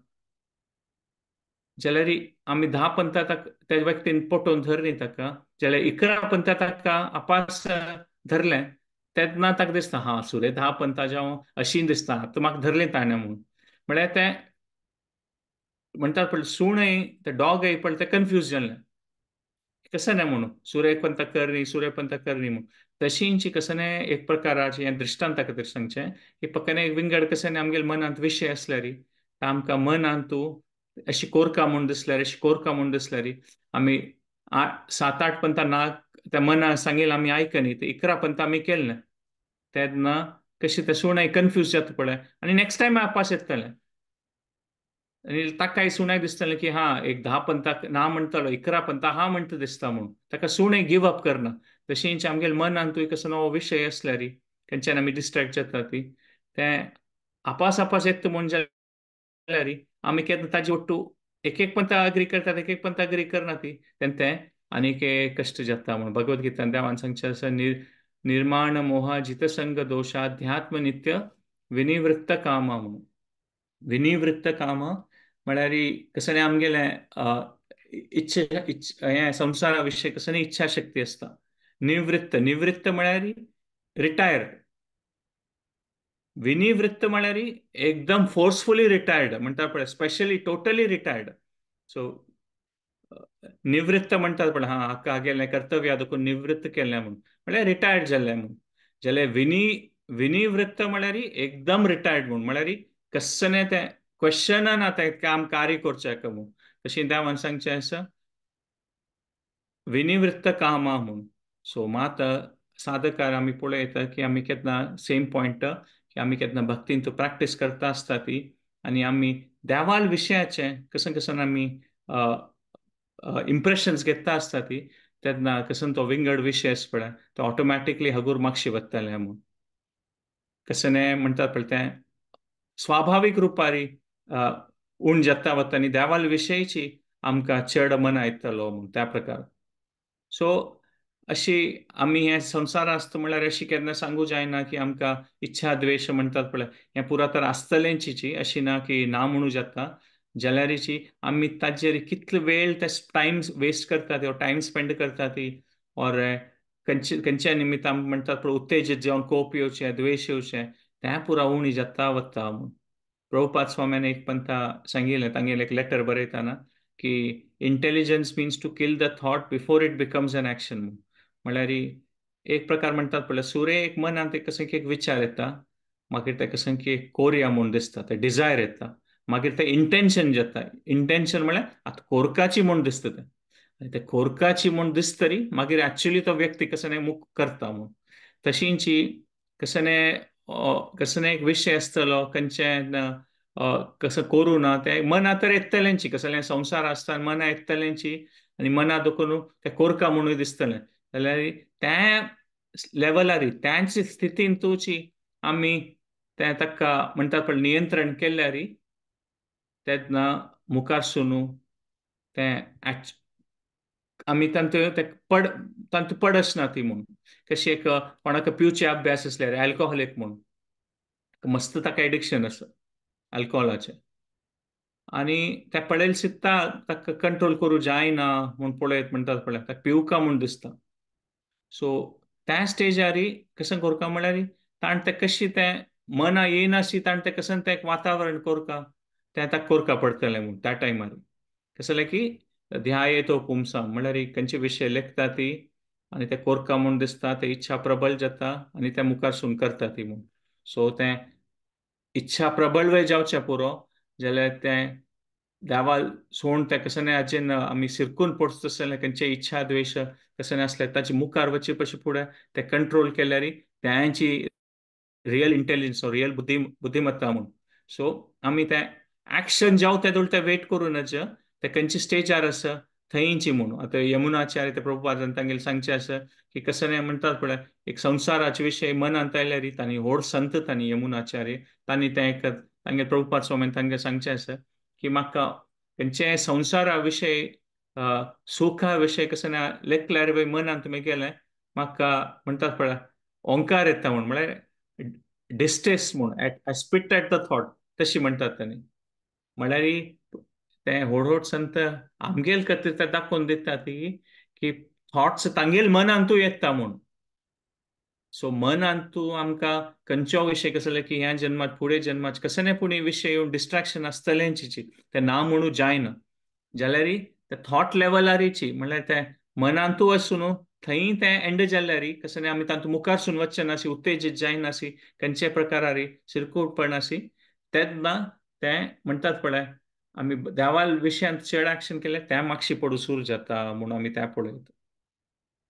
S1: जाल्यार आमी 10 पंथा ताका त्या व्यक्तीन पोटोवन धरली ताका जाल्यार 11 पंथा ताका आपास धरलें तेन्ना ताका दिसता हा सुरे 10 पंथा जावं अशी दिसता आतां म्हाका धरलें ताणें म्हूण. म्हळ्यार तें म्हणटात पळय सूणय ते डॉगय पळय तें कन्फ्यूज जालें कसं नाही म्हणून सुरे पंथा करणी सुरे पंथा करणी म्हणून. तशींची कसं नाही एक प्रकाराचे हें दृश्टांता खातीर सांगचें की पक्कने एक विंगड कसं नाही आमगेले मनांत विशय आसल्यार आमकां मनांत तूं अशी कोरका म्हूण दिसल्यार अशी कोरका म्हूण दिसल्यार आमी 7-8 पंथा ना त्या मना सांगेल आमी आयकनी ते 11 पंथा आमी केले ना तेन्ना कशी ते सुणाय कन्फ्यूज जाता पळय आनी नेक्स्ट टायम आपास येतलें आनी ताकाय सुणाय दिसतलें की हा एक 10 पंथा ना म्हणटलो 11 पंथा हा म्हणटा दिसता म्हूण ताका सुणें गिव अप करना. तशेंच आमगेले मनान तूं कसो नवो विशय आसल्यार खंयच्यान आमी डिस्ट्रेक्ट जाता ती तें आपास आपास येता म्हूण जाल्यार आमी केन्ना ताजे ಒಟ್ಟು एक एक पंथा अग्री करतात एक एक पंथा अग्री करना ती तेन्ना तें आनीक कश्ट जाता म्हूण. भगवद्गीतान देवान सांगचें आसा निर्माण मोहा जितसंग दोषाध्यात्म नित्य विनिवृत्त कामा म्हणून. विनिवृत्त काम म्हळ्यार कसं आमगेलें इच्छा हें संवसारा विशय कसं इच्छा शक्ती आसता. निवृत्त निवृत्त म्हळ्यार रिटायर्ड, विनिवृत्त म्हळ्यार एकदम फोर्सफुली रिटायर्ड म्हणटा पळय स्पेशली टोटली रिटायर्ड. सो निवृत्त म्हणटात पळय हा हाका हागेलें कर्तव्य देखून निवृत्त केलें म्हूण म्हळ्यार रिटायर्ड जालें म्हूण. जाल्यार विनिवृत्त म्हळ्यार एकदम रिटायर्ड म्हूण म्हळ्यार कसने तें क्वेश्चन ना तें काम कार्य करचें म्हूण. तशें देवान सांगचें आसा विनिवृत्त कामा म्हूण. सो मात साधकार आमी पळयता की आमी केन्ना सेम पॉयंट की आमी केन्ना भक्तीन तो प्रॅक्टीस करता आसता ती आनी आमी देवाल विशयाचें कसं कसं आमी इम्प्रेशन्स घेता आसता ती तेन्ना कसं तो विंगड विशय आसा पळय तो ऑटोमॅटिकली हगूर मागशी वतलें म्हूण. कसं म्हणटात पळय तें स्वाभावीक रुपारी उण जाता वता आनी देवाल विशयची आमकां चड मना येतलो म्हूण त्या प्रकार. सो अशी आमी हे संवसार आसता म्हणल्यार अशी केन्ना सांगू जायना की आमकां इच्छा द्वेश म्हणटात पळय हें पुरा तर आसतलेंची अशी ना की ना म्हणू जाता. जाल्यारीची आमी ताजेर कितलो वेळ ते टायम वेस्ट करता ती टायम स्पेंड करता ती ऑर खंयच्या खंयच्या निमित्तान म्हणटात पळय उत्तेजीत जावन कोप येवचें द्वेश येवचें तें पुरा उणी जाता वता म्हूण. प्रभुपाद स्वाम्यान एक पंथा सांगिल्लें तांगेलें एक लेटर बरयतना की intelligence means to kill the thought before it becomes an action म्हूण. म्हळ्यार एक प्रकार म्हणटात पळय सुरे एक मनांत एक कसं की एक विचार येता मागीर तें कसं की एक कोरया म्हूण दिसता तें डिजायर येता मागीर तें इंटेन्शन जाता. इंटेन्शन म्हळ्यार आतां कोरकाची म्हूण दिसता तें आनी तें कोरकाची म्हूण दिसतरी मागीर एक्चुली तो व्यक्ती कसं न्ही मुख करता म्हूण. तशींची कसं न्ही एक विशय आसतलो खंयचें कसं करूं ना तें मना तर येतलेंची कसलें संवसार आसता मना येतलेंची आनी मना दुखून तें कोरका म्हणून दिसतलें जाल्यार त्या लेवलार त्याच स्थितीन तुची आमी तें ताका म्हणटात पळय नियंत्रण केल्यार तेन्ना मुखार सुनू तें आमी तांतू ते पड तांतू पडस ना ती म्हूण. कशी एक कोणाक पिवचे अभ्यास आसल्यार अल्कोहोलीक म्हूण मस्त ताका एडिक्शन आसा अल्कोहोलाचें आनी त्या पळयल चित्ता ताका कंट्रोल करूं जायना म्हूण पळयत म्हणटात पळय ताका पिवका म्हूण दिसता. सो त्या स्टेजारी कशें करका म्हळ्यार ताणें तें कशी तें मना येयनाशी ताणें तें कशें तें एक वातावरण करका तें ताका करका पडटलें म्हूण त्या टायमार. कशें जालें की ध्याय तो पुमसां म्हळ्यार खंयचे विशय लेखता ती आनी तें कोरका म्हूण दिसता, ते इच्छा प्रबल जाता आनी ते मुखारसून करता ती म्हूण. सो तें इच्छा प्रबळ वे जावचें पुरो जाल्यार तें देवा सोण तें कशें न्हय हाजेन आमी सिरकून पडचो तशें खंयचे इच्छा द्वेश कशें आसले ताचे मुखार वचचे पशी फुडें तें कंट्रोल केल्यार तांची रियल इंटेलिजन्स रियल बुद्धिमत्ता म्हूण. सो आमी तें एक्शन जावं तें दोळ तें वेट करूं नज ते खंयचे स्टेजार आसा थंयची म्हूण. आतां यमुनाचार्य ते प्रभुपादान तांगेलें सांगचें आसा की कशें न्हय म्हणटात पळय एक संवसाराचे विशय मनांत आयल्यार तांणी व्हड संत तांणी यमुनाचार्य तांणी तें एक तांगे प्रभुपाद स्वामीन तांगें सांगचें आसा की म्हाका खंयचे संवसारा विशय सुखा विशय कशें न्हय लेखल्यार वय मनांत तुमी गेलें म्हाका म्हणटात पळय ओंकार येता म्हूण, म्हळ्यार डिस्टेस्ट म्हूण, I spit at the thought तशी म्हणटात तांणी. म्हळ्यार ते व्हड व्हड संत आमगेल खातीर ते दाखोवन दिता ती की थॉट्स तांगेल मनांतूय येता म्हूण. सो मनांतू आमकां खंयचो विशय कसो जाल्यार की ह्या जन्मात फुडें जन्मात कशें न्हय पूण विशय येवन डिस्ट्रेक्शन आसतलेंच तें ना म्हणू जायना जाल्यार ते थॉट लेवलारीची म्हणल्यार ते मनांतू आसून न्हू थंय तें एंड जाल्यार कशें न्हय आमी तातूंत मुखारसून वचचे नासी उत्तेजीत जायनासी खंयचे प्रकारारी शिरकूटपणासी तेन्ना तें म्हणटात पळय आमी देवाल विशयांत चड एक्शन केलें तें मागशी पडूं सूर जाता म्हूण आमी तें पळयता.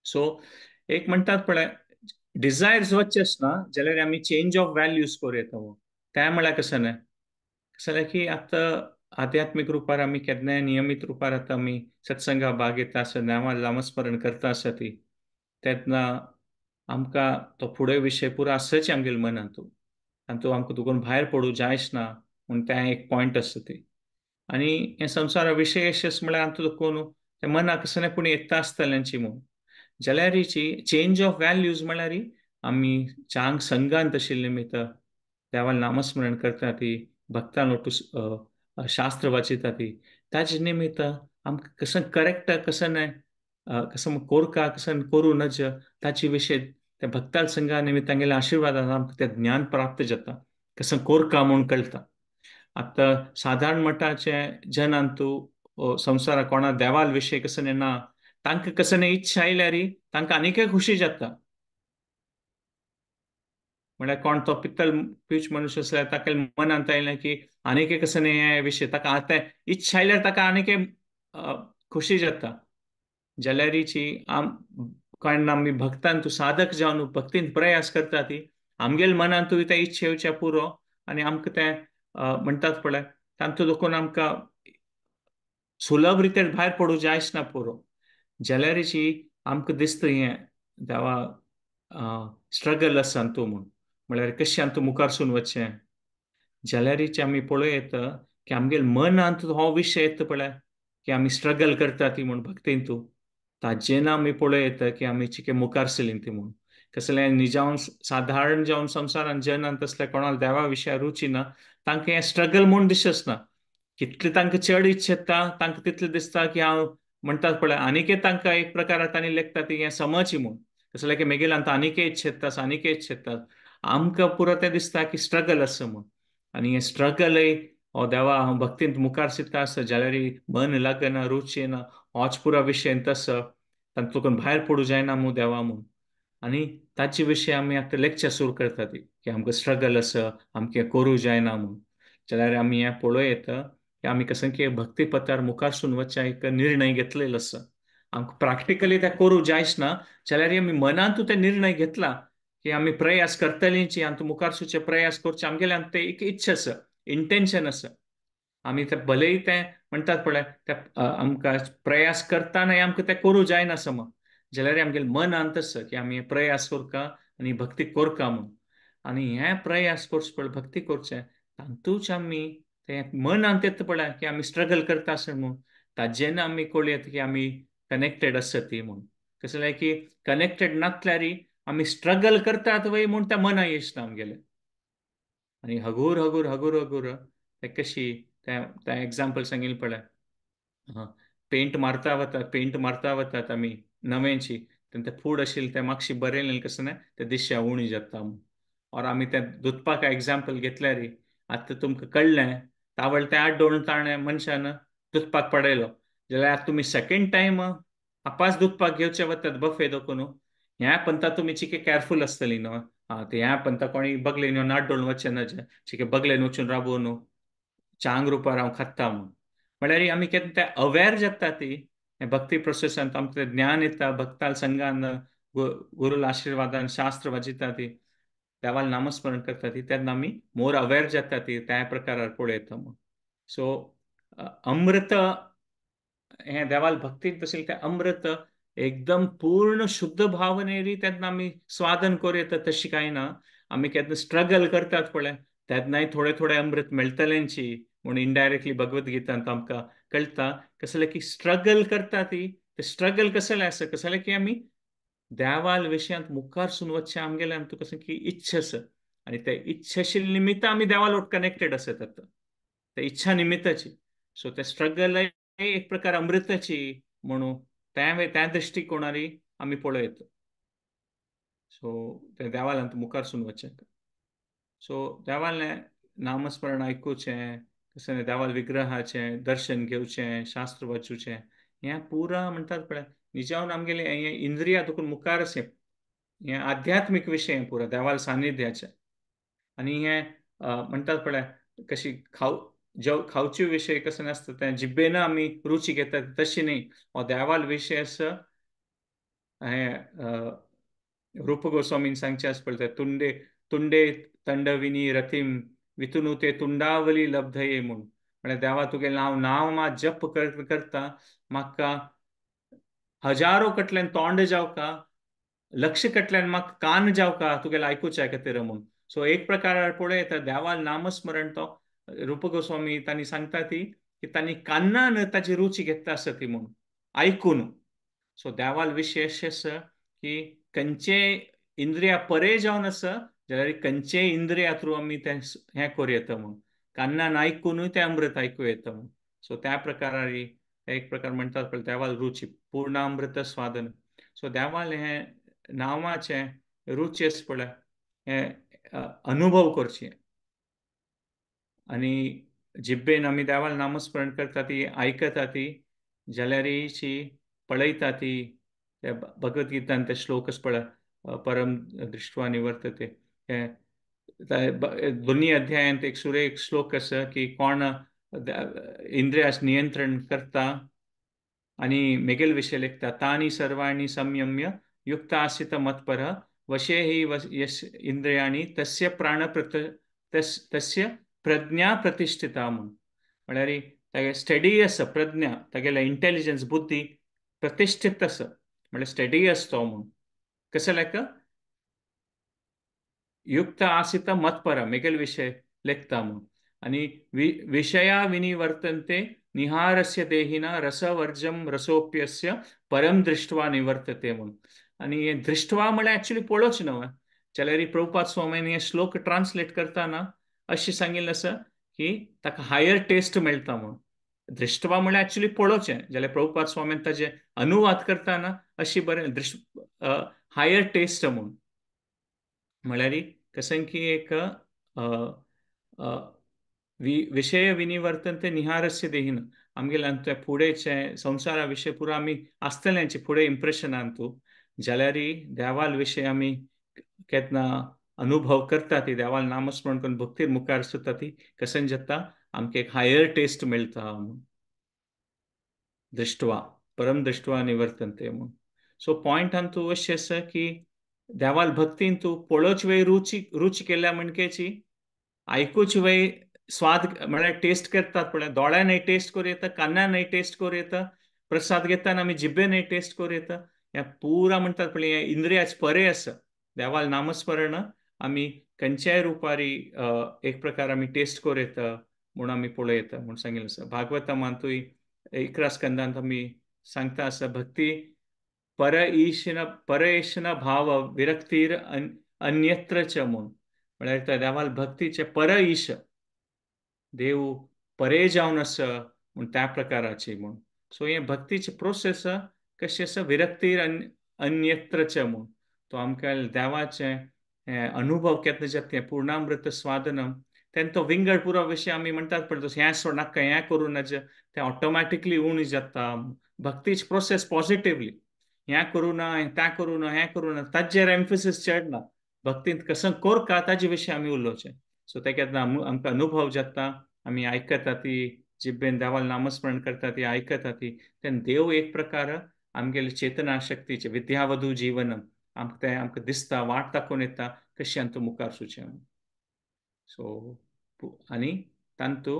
S1: सो एक म्हणटात पळय डिजायर्स वचचे आसना जाल्यार आमी चेंज ऑफ व्हॅल्यूज करूं येता. तें म्हळ्यार कशें न्हय कशें जाल्यार की आतां आध्यात्मीक रुपार आमी केन्नाय नियमीत रुपार आतां आमी सत्संगा भाग घेता आसा नांवा नामस्मरण करता आसा ती तेन्ना आमकां तो फुडें विशय पुरो आसच आमगेले मनांत आनी तो आमकां तुकून भायर पडूं जायच ना म्हूण तें एक पॉयंट आसता ती. आनी हें संवसारा विशयशेच म्हळ्यार आमकां तुकून तें मनाक कशें न्हय पूण येता आसतल्यांची म्हूण जाल्यारीची चेंज ऑफ व्हॅल्यूज म्हळ्यार आमी चांग संघांत आशिल्ले निमित्त देवान नामस्मरण करता ती भक्तान ओटू शास्त्र वाचिता ती ताजे निमित्त आमकां कशें करेक्ट कशें न्हय कसं कोरका कसं करूं नज ताचे विशय त्या भक्ताल संघा निमित्त तांगेल्या आशिर्वादान आमकां तें ज्ञान प्राप्त जाता कसं कोरका म्हूण कळटा. आतां सादारण मठाचे जनांतू संवसारा कोणा देवाल विशय कसं न्हय ना तांकां कसं न्हय इच्छा आयल्यार तांकां आनीकय खुशी जाता. म्हळ्यार कोण तो पित्तल पिच मनुष्य आसल्यार ताका मनांत आयलें की आनीकय कसं न्हय हे विशय ताका आतां इच्छा आयल्यार ताका आनीकय खुशी जाता. जाल्यारीची आम कारण आमी भक्तान तूं साधक जावन भक्तीन प्रयास करता ती आमगेल मनांतूय तें इच्छा येवच्या पुरो आनी आमकां तें म्हणटात पळय तातूंत देखून आमकां सुलभ रितीन भायर पडूं जायच ना पुरो. जाल्यारीची आमकां दिसता हें देवा स्ट्रगल आसा तूं म्हूण म्हळ्यार कशें आमी तूं मुखारसून वचचें. जाल्यारीचे आमी पळोवं येता की आमगेल मनांत हो विशय येता पळय की आमी स्ट्रगल करता ती म्हूण भक्तीन तूं ताजेन आमी पळोवं येता की आमी चिके मुखार सरलीं ती म्हूण. कसलें निजावन सादारण जावन संवसारान जनान तसले कोणाक देवा विशया रुची ना तांकां हें स्ट्रगल म्हूण दिसच ना. कितलें तांकां चड इच्छा तांकां तितलें दिसता की हांव म्हणटात पळय आनीकय तांकां एक प्रकार तांणी लेखता ती हें समज म्हूण कसलें की मागीर आतां आनीकय इच्छेता आनीकय इच्छेता आमकां पुरो तें दिसता की स्ट्रगल आसा म्हूण. आनी हें स्ट्रगलय हो देवा हांव भक्तींत मुखार सरता आसा जाल्यार मन लागना रुची ना होच पुरो विशय तसो तातूंत भायर पडूं जायना मू देवा म्हूण. आनी ताचे विशय आमी आतां लेक्चर सुरू करता ती की आमकां स्ट्रगल आसा आमकां करूं जायना म्हूण. जाल्यार आमी हें पळोवं येता की आमी कसं की भक्ती पथार मुखारसून वचचें एक निर्णय घेतलेलो आसा आमकां प्रॅक्टिकली तें करूं जायच ना जाल्यार आमी मनांतू ते निर्णय घेतला की आमी प्रयास करतलींची आनी मुखारसूचे प्रयास करचे आमगेले ते एक इच्छा आसा इंटेन्शन आसा आमी ते भलेय तें म्हणटात पळय ते आमकां प्रयास करतना आमकां तें करूं जायना समज जाल्यार आमगेले मनांत आसा की आमी प्रयास करका आनी भक्ती करका म्हूण. आनी हें प्रयास करचें पळय भक्ती करचें तातूंच आमी तें मनांत येता पळय की आमी स्ट्रगल करता आसा म्हूण ताजेन आमी कळयत की आमी कनेक्टेड आसा ती म्हूण. कशें जाल्यार की कनेक्टेड नासल्यार आमी स्ट्रगल करतात वय म्हूण त्या मना येना आमगेलें. आनी हगूर हगूर हगूर हगूर ते कशी तें तें एग्जाम्पल सांगिल्लें पळय, पेंट मारता वतात, पेंट मारता वतात आमी नवेंची, तें फूड आशिल्लें तें मातशी बरयलें कसं ना तें दिश्या उणी जाता. और आमी तें दुदपाक एग्जाम्पल घेतल्यार आतां तुमकां कळ्ळें तावळ तें आड्डोण ताणें मनशान दुदपाक पडयलो जाल्यार आतां तुमी सेकेंड टायम आपास दुदपाक घेवचे वतात बफे दोकून ह्या पंता तुमी चिके कॅरफूल आसतली न्हू. आं ते ह्या पंता कोणी बगलेन येवन आड्डोण वचचें ना, चिके बगलेन वचून राबो न्हू चांग रुपार हांव खाता म्हूण. म्हळ्यार आमी केन्ना ते अवेर जाता ती भक्ती प्रोसेसांत आमकां ज्ञान येता, भक्ताल संघान गुरुल आशिर्वादान शास्त्र वाचिता ती देवाल नामस्मरण करता ती तेन्ना आमी मोर अवेर जाता ती त्या प्रकारार पळयता म्हूण. सो अमृत हें देवाल भक्तीन तशें तें अमृत एकदम पूर्ण शुद्ध भावनेरी तेन्ना आमी स्वादन करूं येता तशी कांय ना. आमी केन्ना स्ट्रगल करतात पळय तेन्नाय थोडे थोडे अमृत मेळटलेंची म्हूण इनडायरेक्टली भगवद्गीतांत आमकां कळटा. कसलें की स्ट्रगल करता ती ते स्ट्रगल कसलें आसा, कसलें की आमी देवाल विशयांत मुखार सून वचचें आमगेलें आमकां कसलें की इच्छा आसा आनी ते इच्छाशील निमित्त आमी देवाल वट कनेक्टेड आसत आतां त्या इच्छा निमित्ताची. सो ते स्ट्रगल एक प्रकार अमृताची म्हणून त्या त्या दृश्टिकोणारी आमी पळयता. सो ते देवालांत मुखार सून वचचें. सो देवालें नामस्मरण आयकुचें, कशें देवाल विग्रहाचें दर्शन घेवचें, शास्त्र वाचुचें, हें पुरा म्हणटात पळय निजावन आमगेलें हें इंद्रिया तुकून मुखार आसा हें आध्यात्मीक विशय पुरा देवाल सानिध्याचें. आनी हें म्हणटात पळय कशी खाव जेव खावचे विशय कसो नासता तें जिब्बेन आमी रुची घेतात तशी न्ही. हो देवाल विशय आसा हें रूप गोस्वामीन सांगचें आसा पळय तुंडे तुंडे तंडविनी रतीम वितुनुते तुंडावली लब्धये म्हूण. म्हळ्यार देवा तुगेलें नांव नांव मात जप करता म्हाका हजारो कटल्यान तोंड जावका, लक्ष कटल्यान म्हाका कान जावका तुगेलें आयकुच्या खातीर म्हूण. सो एक प्रकार पळयता देवाल नामस्मरण तो रूप गोस्वामी तांणी सांगता ती की तांणी कान्नान ताची रुची घेतता आसा ती म्हूण आयकून. सो देवाल विशेश आसा की खंयचे इंद्रिया परे जावन आसा जाल्यार खंयचे इंद्रिया थ्रू आमी तें हें करूं येता म्हूण, कान्नान आयकुनूय तें अमृत आयकूं येता म्हूण. सो त्या प्रकारारी एक प्रकार म्हणटात पळय देवाल रुची पूर्णामृत स्वादन. सो देवाल हें नांवाचें रुची आसा पळय हें अनुभव करचें आनी जिब्बेन आमी देवाल नामस्मरण करता ती आयकता ती जाल्यारीची पळयता ती त्या भगवद्गीतान ते श्लोक आसा पळय परम दृश्टवा निवर्तते हें दोनी अध्यायांत एक सुरेख श्लोक आसा की कोण इंद्रियास नियंत्रण करता आनी मेगेल विशय लेखता तानी सर्वाणि संयम्य युक्त आसित मत्पर वशे हि यश इंद्रियाणि तस्य प्राण तस्य प्रज्ञा प्रतिष्ठिता म्हूण. म्हळ्यार तागे स्टडी आसा प्रज्ञा तागेले इंटेलिजन्स बुद्धी प्रतिष्ठित आसा म्हळ्यार स्टडी आसा तो म्हूण. कसो लेख युक्त आसित मत्पर मेगेल विशय लेखता म्हूण. आनी विशया विनिवर्तन्ते निहारस्य देहिना रसवर्जम रसोप्यस्य परम दृष्ट्वा निवर्तते म्हूण. आनी हें दृष्ट्वा म्हळ्यार एक्चुली पळोवचें न्हू. जाल्यार प्रभुपाद स्वामीन हे श्लोक ट्रान्सलेट करतना अशें सांगिल्लें आसा की ताका हायर टेस्ट मेळटा म्हूण. दृष्ट्वा म्हळ्यार एक्चुली पळोवचें जाल्यार प्रभुपाद स्वामीन ताजें अनुवाद करतना अशी बरें दृश्ट हायर टेस्ट म्हूण. म्हळ्यार कशें की एक विशय विनिवर्तन्ते निहारस्य देहिन आमगेले ते फुडेचें संवसारा विशय पुरा आमी आसतल्यांचे फुडें इम्प्रेशनान तूं जाल्यार देवाल विशय आमी केन्ना अनुभव करता ती देवाल नामस्मरण करून भक्तीर मुखार सुद्दां ती कशें जाता आमकां एक हायर टेस्ट मेळटा म्हूण दृश्टवा परम दृश्टवा निवर्तन्ते म्हूण. सो पॉयंट हातूंत अशें आसा की देवाल भक्तीन तूं पळोवच वेळ रुची रुची केल्या म्हणकेची आयकूच वेळ स्वाद म्हळ्यार टेस्ट करतात पळय दोळ्यानय टेस्ट करूं येता, कानानय टेस्ट करूं येता, प्रसाद घेतना आमी जिब्बेनय टेस्ट करूं येता. ह्या पुरा म्हणटात पळय हें इंद्रियाच परे आसा देवाल नामस्मरण आमी खंयच्याय रुपारी एक प्रकार आमी टेस्ट करूं येता म्हूण आमी पळयता म्हूण सांगिल्लें आसा. भागवतमांतूय 11 स्कंदांत आमी सांगता आसा भक्ती पर ईशन परएशन भाव विरक्तीर अन्यत्र च म्हूण. म्हळ्यार त्या देवाल भक्तीचे पर ईश देव परे जावन आसा म्हूण त्या प्रकाराची म्हूण. सो हे भक्तीची प्रोसेस कशी आसा विरक्तीर अन्यत्रच म्हूण. तो आमकां देवाचें अनुभव केन्ना जाता तें पूर्णामृत स्वादनम तेन्ना तो विंगड पुरो विशय आमी म्हणटात पळय तसो हें सोड नाका हें करूं नज तें ऑटोमॅटिकली उणें जाता. भक्तीची प्रोसेस पॉझिटिवली हें करूं ना तें करूं ना हें करूं ना ताजेर एम्फेसीस चड ना, भक्तींत कसं कोरका ताजे विशय आमी उलोवचें. सो ते केन्ना आमकां अनुभव जाता, आमी आयकता ती जिब्बेन देवाल नामस्मरण करता ती आयकता ती तेन्ना देव एक प्रकार आमगेले चेतना शक्तीचे विद्यावधू जीवनम आमकां तें आमकां दिसता, वाट दाखोवन येता कशें आमकां मुखार सुचें. सो आनी तांतू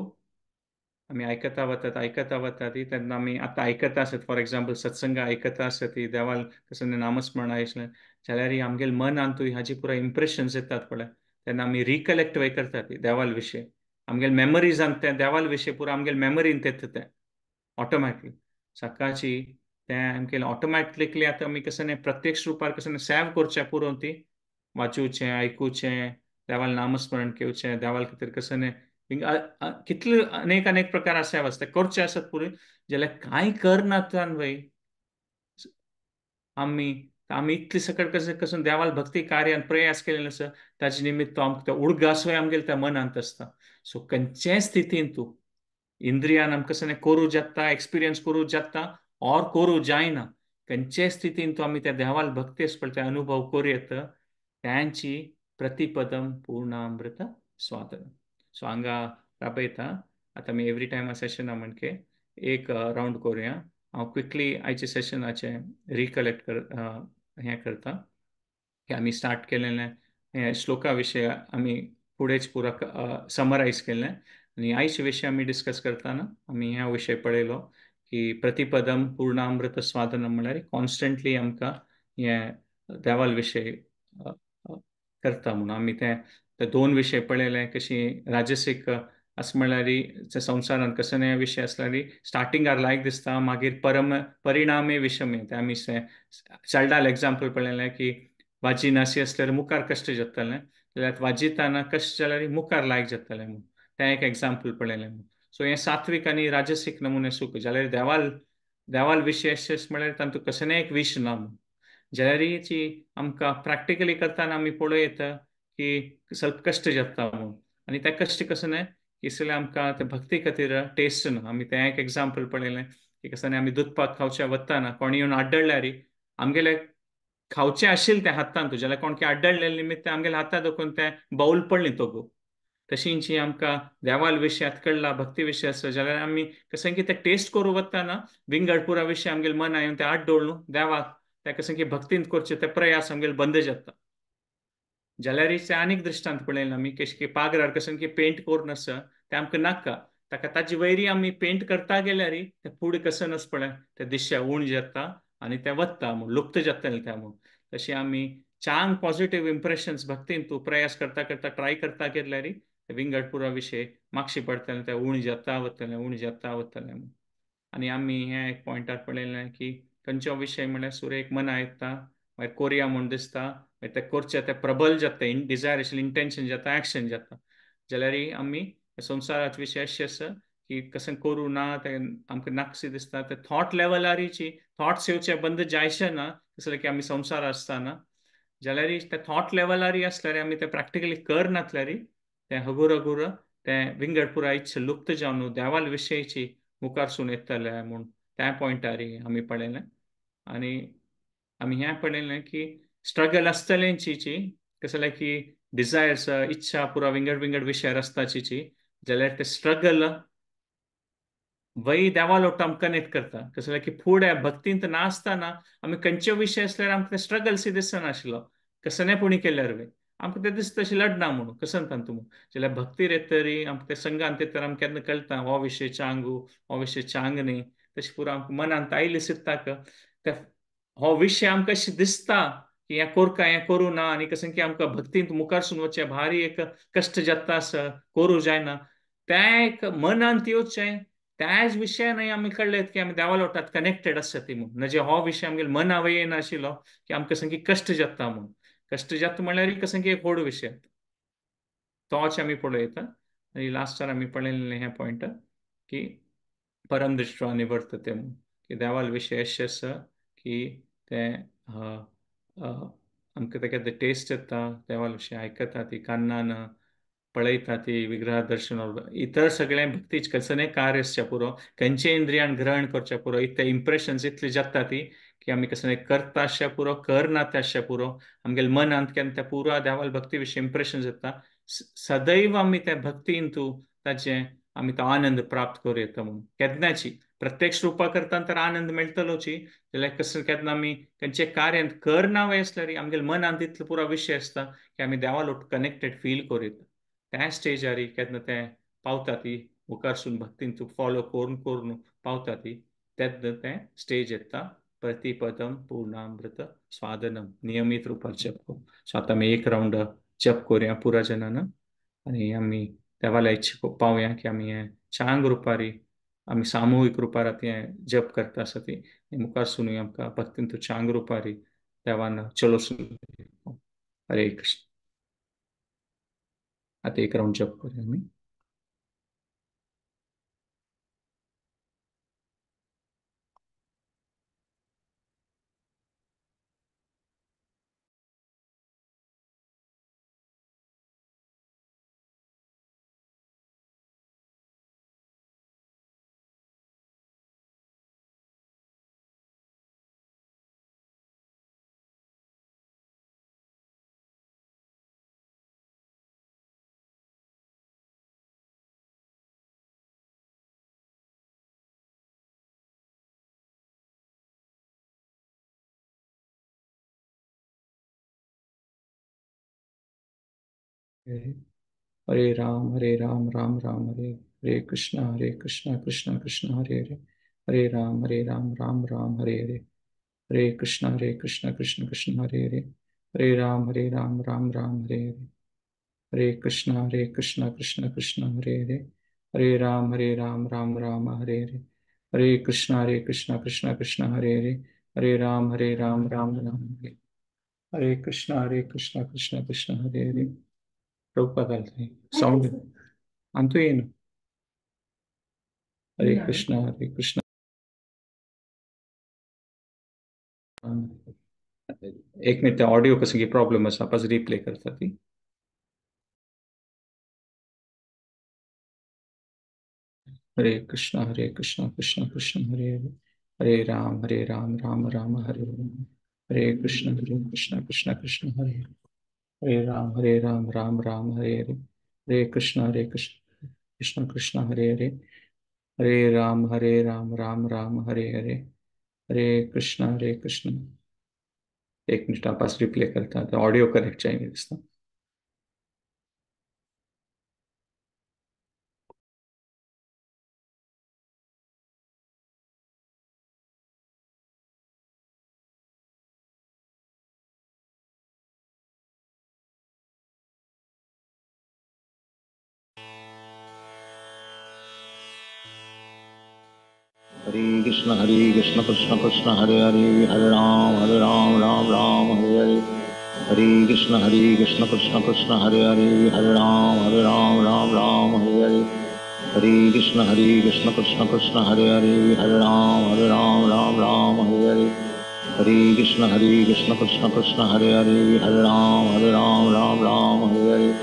S1: आमी आयकता वतात आयकता वतात ती तेन्ना आमी आतां आयकता आसत फॉर एग्जाम्पल सत्संग आयकता आसत ती देवाल कसं नामस्मरण आसलें जाल्यार आमगेले मनांतूय हाजी पुराय इम्प्रेशन्स येतात पळय तेन्ना आमी रिकलेक्ट वय करतात ती देवाल विशय आमगेले मेमरीजान तें देवाल विशय पुरो आमगेले मेमरीन येता तें ऑटोमॅटिकली सकाळची तें आमगेले ऑटोमॅटिकली आतां आमी कसं प्रत्यक्ष रुपार कसं सेव करचें पुरो ती वाचुचें आयकुचें देवाल नामस्मरण घेवचें देवाल खातीर कसं कितले अनेक अनेक प्रकार आसा आसता करचे आसत पुरे जाल्यार कांय करना वय आमी आमी इतले सकट कशें कसं देवाल भक्ती कार्यान प्रयास केलेले आसा ताजे निमित्त आमकां तो उडगासूय आमगेले त्या मनांत आसता. सो खंयचेय स्थितीन तूं इंद्रियान आमकां कसं करूं जाता एक्सपिरियन्स करूं जाता और करूं जायना खंयचेय स्थितीन तूं आमी त्या देवाल भक्ती आसा पळय ते अनुभव करूं येता त्यांची प्रतिपदम पूर्णामृत स्वादन. सो हांगा राबयता आतां आमी एवरी टायम सेशना म्हणके एक रावंड करुया. हांव क्विकली आयच्या सेशनाचें रिकलेक्ट कर हें करता की आमी स्टार्ट केलेलें हें श्लोका विशय आमी फुडेंच पुरा समरायज केलें आनी आयचे विशय आमी डिस्कस करतना आमी ह्या विशय पळयलो की प्रतिपदम पूर्णामृत स्वादनम म्हळ्यार कॉन्स्टंटली आमकां हें देवाल विशय करता म्हणून आमी तें ते दोन विशय पळयले कशी राजसीक अशें म्हळ्यार संवसारांत कसो नये विशय आसल्यार स्टार्टिंगार लायक दिसता मागीर परम परिणामे विशमे ते आमी चलडाल एग्जाम्पल पळयलें की वाजी नाशी आसल्यार मुखार कश्ट जातालें जाल्यार वाजिताना कश्ट जाल्यार मुखार लायक जातालें म्हूण तें एक एग्जाम्पल पळयलें म्हूण. सो हें सात्वीक आनी राजसीक नमुने सूख जाल्यार देवाल देवाल विशय म्हळ्यार तातूंत कसलें एक विश ना म्हूण जाल्यार आमकां प्रॅक्टिकली करतना आमी पळोवं येता की स्वल्प कश्ट जाता म्हूण आनी ते कश्ट कसं न्हय की सगळें आमकां ते भक्ती खातीर टेस्ट ना. आमी तें एक एग्जाम्पल पळयलें की कसं न्हय आमी दुदपाक खावच्या वतना कोणी येवन आड्डल्यार आमगेले खावचें आशिल्लें तें हातान तुजें जाल्यार कोण की आड्डले निमित्त आमगेले हाता दाखोवन तें बाउल पडलें तोगो. तशींची आमकां देवाल विशयांत कळ्ळा भक्ती विशय आसा जाल्यार आमी कसं की तें टेस्ट करूं वतना विंगड पुरा विशय आमगेले मना येवन तें आड्डोळ न्हू देवाक तें कसं की भक्तीन करचें ते प्रयास आमगेले बंद जाता. जाल्यार आनीक दृश्टांत पळयलें आमी कशें की पागरार कसं की पेंट करून आसा तें आमकां नाका ताका ताजे वयरी आमी पेंट करता गेल्यार तें फुडें कसं आसा पळय तें दिश्या उण जाता आनी तें वता म्हूण लुप्त जातलें तें म्हूण. तशें आमी चांग पॉझिटिव्ह इम्प्रेशन्स भक्तीन तूं प्रयास करता करता ट्राय करता गेल्यार विंगड पुरा विशय मागशी पडटलें तें उण जाता वतलें उण जाता वतलें म्हूण. आनी आमी हें एक पॉयंटार पळयलें की खंयचो विशय म्हळ्यार सुर्य एक मना येता मागीर कोरिया म्हूण दिसता मागीर तें करचें तें प्रबल जाता डिजायर आशिल्लें इंटेन्शन जाता एक्शन जाता. जाल्यार आमी संवसाराचे विशय अशें आसा की कशें करूं ना तें आमकां नाकशें दिसता ते थॉट लेवलारीची थॉट्स येवचे बंद जायशें ना कसलें की आमी संवसार आसतना जाल्यार ते थॉट लेवलारी आसल्यार आमी तें प्रॅक्टिकली करनासल्यार तें हगूर हगूर तें विंगड पुरा इच्छा लुप्त जावन देवाल विशयची मुखार सून येतलें म्हूण त्या पॉयंटारी आमी पळयलें. आनी आमी हें पळयलें की स्ट्रगल आसतलेंची कसलें की डिजायर्स इच्छा पुरा विंगड विंगड विशयार आसताची जाल्यार ते स्ट्रगल वय देवा लोट आमकां कनेक्ट करता कसलें की फुडें भक्तींत नासतना आमी खंयचे विशय आसल्यार आमकां ते स्ट्रगल सी दिसनाशिल्लो कसलें पुणी केल्यार वय आमकां तें दिसता तशें लडना म्हणून कसं तांतू म्हूण. जाल्यार भक्तीर येतरी आमकां ते संघांत येतरी आमकां केन्ना कळटा हो विशय चांगू हो विशय चांग न्ही तशें पुरो आमकां मनांत आयले सित्ताक ते हो विशय आमकां अशें दिसता की हें कोरका हें करूं ना आनी कसं की आमकां भक्तींत मुखार सून वचचें भारी एक कश्ट जाता आसा करूं जायना तें एक मनांत येवचें त्याच विशय न्हय आमी कळ्ळें की आमी देवा लोटात कनेक्टेड आसा ती म्हूण म्हणजे हो विशय आमगेले मना वय येनाशिल्लो की आमकां कसं की कश्ट जाता म्हूण. कश्ट जाता म्हणल्यार कसं की एक व्हड विशय तोच आमी पळयता. आनी लास्टार आमी पळयलें हें पॉयंट की परम दृश्टवा निवर्तते म्हणून की देवाल विशय अशें आसा की तें आमकां तेका ते टेस्ट येता, देवाल विशय आयकता ती कान्नान पळयता ती विग्रह दर्शन इतर सगळें भक्तीच कसने कार्य आसच्या पुरो खंयचे इंद्रियान ग्रहण करच्या पुरो इतले इम्प्रेशन्स इतली जाता ती की आमी कसने करता आसच्या पुरो करना ते आसच्या पुरो आमगेले मनांत केन्ना त्या पुरा देवाल भक्ती विशय इम्प्रेशन्स येता. सदैव आमी त्या भक्तीन तूं ताचें आमी तो आनंद प्राप्त करूं येता म्हणून केन्नाची प्रत्यक्ष रुपा करता तर आनंद मेळटलोची जाल्यार कसं केन्ना आमी खंयचे कार्यांत करना वय आसल्यार आमगेले मनांत इतलो पुरो विशय आसता की आमी देवालोट कनेक्टेड फील करूं येता. त्या स्टेजार केन्ना तें पावता ती मुखारसून भक्तीन तूं फॉलो करून करून पावता ती तेन्ना तें स्टेज येता प्रतिपदम पूर्णामृत स्वादनम नियमीत रुपार जप करूं. सो आतां आमी एक रावंड जप करूया पुरा जनान आनी आमी देवाल्या इच्छा पावया की आमी हें चांग रुपारी आमी सामुहीक रुपार आतां हें जप करता आसा ती मुखार सुनूय आमकां भक्तीन तूं चांग रुपारी देवान चलो सुन. हरे कृष्ण. आतां एक रावंड जप करूया आमी. हरे राम राम राम हरे हरे कृष्णा कृष्णा कृष्ण हरे हरे हरे राम राम राम हरे हरे हरे कृष्णा कृष्ण कृष्ण हरे हरे हरे राम राम राम हरे हरे हरे कृष्णा कृष्ण कृष्ण हरे हरे हरे राम राम राम हरे हरे हरे कृष्णा कृष्ण कृष्ण हरे हरे हरे राम राम राम हरे हरे कृष्णा कृष्ण कृष्ण हरे हरे. प्रभुपाद साउंड अंतु येना. हरे कृष्णा हरे कृष्ण. एक मिनिट ऑडियो कसं की प्रॉब्लेम आसा पास रिप्ले करता ती. हरे कृष्णा कृष्ण कृष्ण हरे हरे हरे राम राम राम हरे हरे हरे कृष्ण कृष्ण कृष्ण हरे हरे हरे राम राम राम हरे हरे हरे कृष्ण कृष्ण कृष्ण हरे हरे हरे राम राम राम हरे हरे हरे कृष्ण हरे कृष्ण. एक मिनिट पास रिप्ले करता तो ऑडियो कनेक्ट चाहिए दिसता.
S2: हरे Krishna Krishna Krishna Hare Hare Hare Ram Ram Ram Hare Hare Hare Krishna Krishna Krishna Hare Hare Hare Ram Ram Ram Hare Hare Hare Krishna Krishna Krishna Hare Hare Hare Ram Ram Ram Hare Hare Hare Krishna Krishna Krishna Hare Hare Hare Ram Ram Ram Hare Hare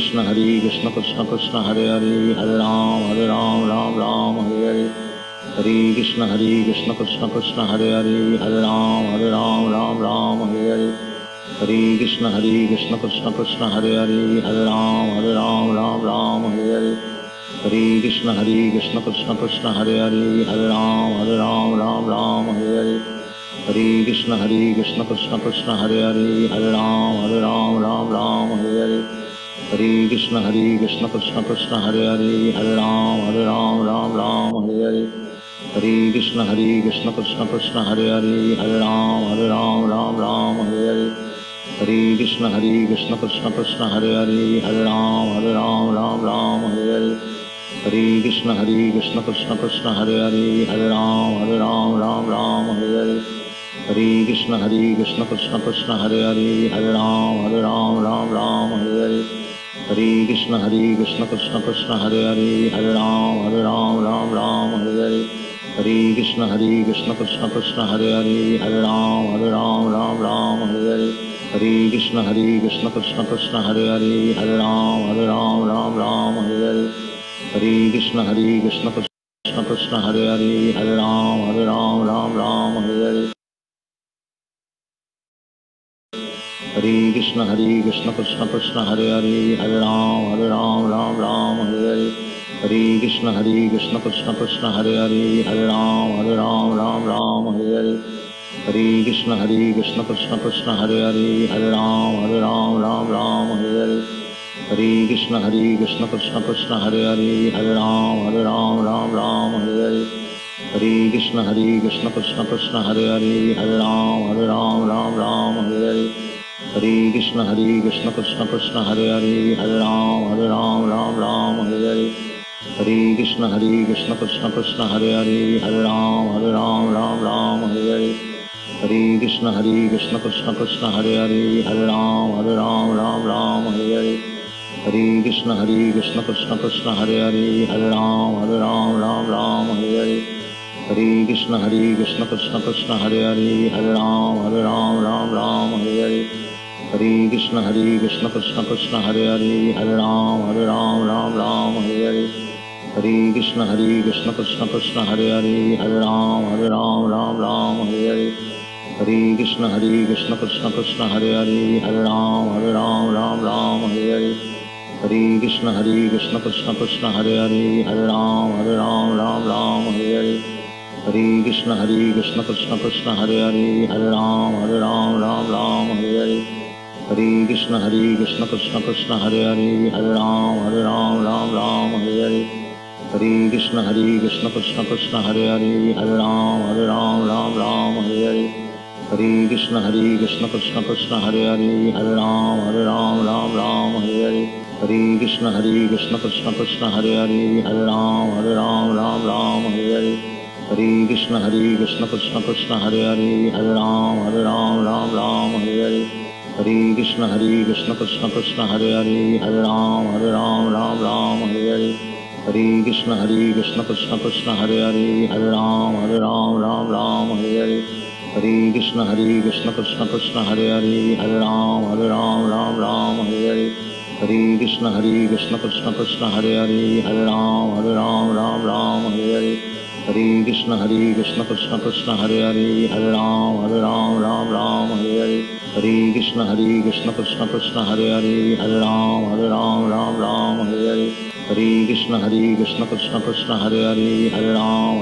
S2: Hare Krishna Krishna Krishna Hare Hare Hare Ram Ram Ram Hare Hare Hare Krishna Krishna Krishna Hare Hare Hare Ram Ram Ram Hare Hare Hare Krishna Krishna Krishna Hare Hare Hare Ram Ram Ram Hare Hare Hare Krishna Krishna Krishna Hare Hare Hare Ram Ram Ram Hare Hare Hare Krishna Krishna Krishna Hare Hare Hare Ram Ram Ram Hare Hare Hare Krishna Krishna Krishna Hare Hare Hare Ram Ram Ram Hare Hare Hare Krishna Krishna Krishna Hare Hare Hare Ram Ram Ram Hare Hare Hare Krishna Krishna Krishna Hare Hare Hare Ram Ram Ram Hare Hare Hare Krishna Krishna Krishna Hare Hare Hare Ram Ram Ram Hare Hare Hare Krishna Krishna Krishna Hare Hare Hare Ram Ram Ram Hare Hare Hare Krishna Hare Krishna Krishna Krishna Hare Hare, Hare Ram Ram Ram Hare Hare. Hare Krishna Hare Krishna Krishna Krishna Hare Hare, Hare Ram Ram Ram Hare Hare. Hare Krishna Hare Krishna Krishna Krishna Hare Hare, Hare Ram Ram Hare Hare. Hare Krishna Hare Krishna Krishna Krishna Hare Hare, Hare Ram Ram Hare Hare. Hare Krishna Hare Krishna Krishna Krishna Hare Hare, Hare Ram Ram Hare Hare. Hare Krishna Hare Krishna Krishna Krishna Hare Hare, Hare Ram Ram Hare Hare. Hare Krishna Hare Krishna Krishna Krishna Hare Hare, Hare Ram Ram Hare Hare. Hare Krishna Hare Krishna Krishna Krishna Hare Hare, Hare Ram Ram Hare Hare. Hare Krishna Hare Krishna Krishna Krishna Hare Hare, Hare Ram Ram Hare Hare. Hare Krishna Hare Krishna Krishna Krishna Hare Hare, Hare Ram Ram Hare Hare. Hare Krishna Hare Krishna Krishna Krishna Hare Hare, Hare Ram Ram Hare Hare. Hare Krishna Hare Krishna Krishna Krishna Hare Hare, Hare Ram Ram Hare Hare. Hare Krishna Hare Krishna Krishna Krishna Hare Hare, Hare Ram Ram Hare Hare. Hare Krishna Hare Krishna Krishna Krishna Hare Hare, Hare Ram Ram Hare Hare. Hare Krishna Hare Krishna Krishna Krishna Hare Hare, Hare Ram Ram Hare Hare. Hare Krishna Hare Krishna Krishna Krishna Hare Hare, Hare Ram Ram Hare Hare. Hare Krishna Hare Krishna Krishna Krishna Hare Hare, Hare Ram Ram Hare Hare. Hare Krishna Hare Krishna Krishna Krishna Hare Hare, Hare Ram Ram Hare Hare. Hare Krishna Hare Krishna Krishna Krishna Hare Hare, Hare Ram Ram Hare Hare. Hare Krishna Hare Krishna Krishna Krishna Hare Hare, Hare Ram Ram Hare Hare. Hare Krishna Hare Krishna Krishna Krishna Hare Hare, Hare Ram Ram Hare Hare. Hare Krishna Hare Krishna Krishna Krishna Hare Hare, Hare Ram Ram Hare Hare. Hare Krishna Hare Krishna Krishna Krishna Hare Hare, Hare Ram Ram Hare Hare. Hare Krishna Hare Krishna Krishna Krishna Hare Hare, Hare Ram Ram Hare Hare. Hare Krishna Hare Krishna Krishna Krishna Hare Hare, Hare Ram Ram Hare Hare. Hare Krishna Hare Krishna Krishna Krishna Hare Hare, Hare Ram Ram Hare Hare. Hare Krishna Hare Krishna Krishna Krishna Hare Hare, Hare Ram Ram Hare Hare. Hare Krishna Hare Krishna Krishna Krishna Hare Hare, Hare Ram Ram Hare Hare. Hare Krishna Hare Krishna Krishna Krishna Hare Hare, Hare Ram Ram Hare Hare. Hare Krishna Hare Krishna Krishna Krishna Hare Hare, Hare Ram Ram Hare Hare. Hare Krishna Hare Krishna Krishna Krishna Hare Hare, Hare Ram Ram Hare Hare. Hare Krishna Hare Krishna Krishna Krishna Hare Hare, Hare Ram Ram Hare Hare. Hare Krishna Hare Krishna Krishna Krishna Hare Hare,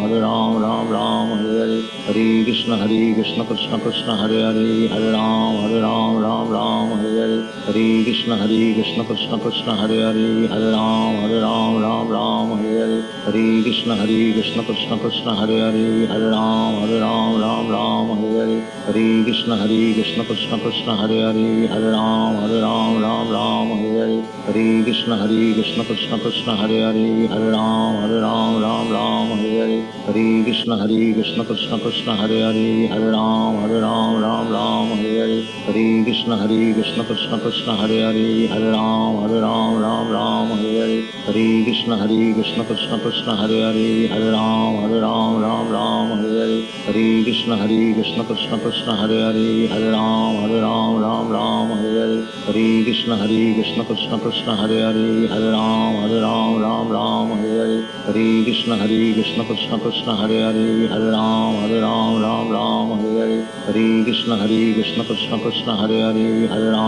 S2: Hare Ram Ram Hare Hare. Hare Krishna Hare Krishna Krishna Krishna Hare Hare, Hare Ram Ram Hare Hare. Hare Krishna Hare Krishna Krishna Krishna Hare Hare, Hare Ram Ram Hare Hare. Hare Krishna Hare Krishna Krishna Krishna Hare Hare, Hare Ram Ram Hare Hare. Hare Krishna Hare Krishna Krishna Krishna Hare Hare, Hare Ram Ram Hare Hare. Hare Krishna Hare Krishna Krishna Krishna Hare Hare, Hare Ram Ram Hare Hare. Hare Krishna Hare Krishna Krishna Krishna Hare Hare, Hare Ram Ram Hare Hare. Hare Krishna Hare Krishna Krishna Krishna Hare Hare, Hare Ram Ram Hare Hare. Hare Krishna Hare Krishna Krishna Krishna Hare Hare, Hare Ram Ram Hare Hare. Hare Krishna Hare Krishna Krishna Krishna Hare Hare, Hare Ram Ram Hare Hare. Hare Krishna Hare Krishna Krishna Krishna Hare Hare, Hare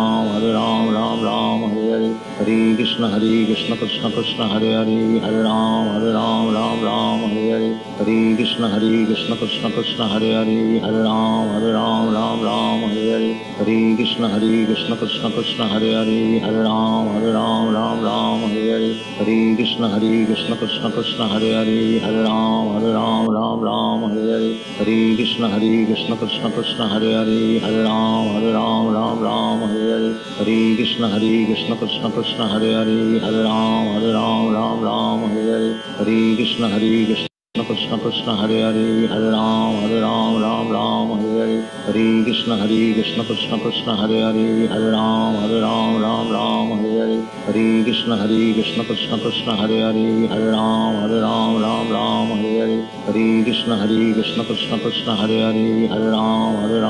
S2: Ram Ram Hare Hare. Hare Krishna Hare Krishna Krishna Krishna Hare Hare, Hare Ram Ram Hare Hare. Hare Krishna Hare Krishna Krishna Krishna Hare Hare, Hare Ram Ram Hare Hare. Hare Krishna Hare Krishna Krishna Krishna Hare Hare, Hare Ram Ram Hare Hare. Hare Krishna Hare Krishna Krishna Krishna Hare Hare, Hare Ram Ram Hare Hare. Hare Krishna Hare Krishna Krishna Krishna Hare Hare, Hare Ram Ram Hare Hare. Hare Krishna Hare Krishna Krishna Krishna Hare Hare, Hare Ram Ram Hare Hare. Hare Krishna Hare Krishna Krishna Krishna Hare Hare, Hare Ram Hare Ram Ram Ram Hare Hare. Hare Krishna Krishna Krishna Hare Hare, Hare Ram Ram Ram Hare Hare. Hare Krishna Krishna Krishna Hare Hare, Hare Ram Ram Ram Hare Hare. Hare Krishna Krishna Krishna Hare Hare, Hare Ram Ram Hare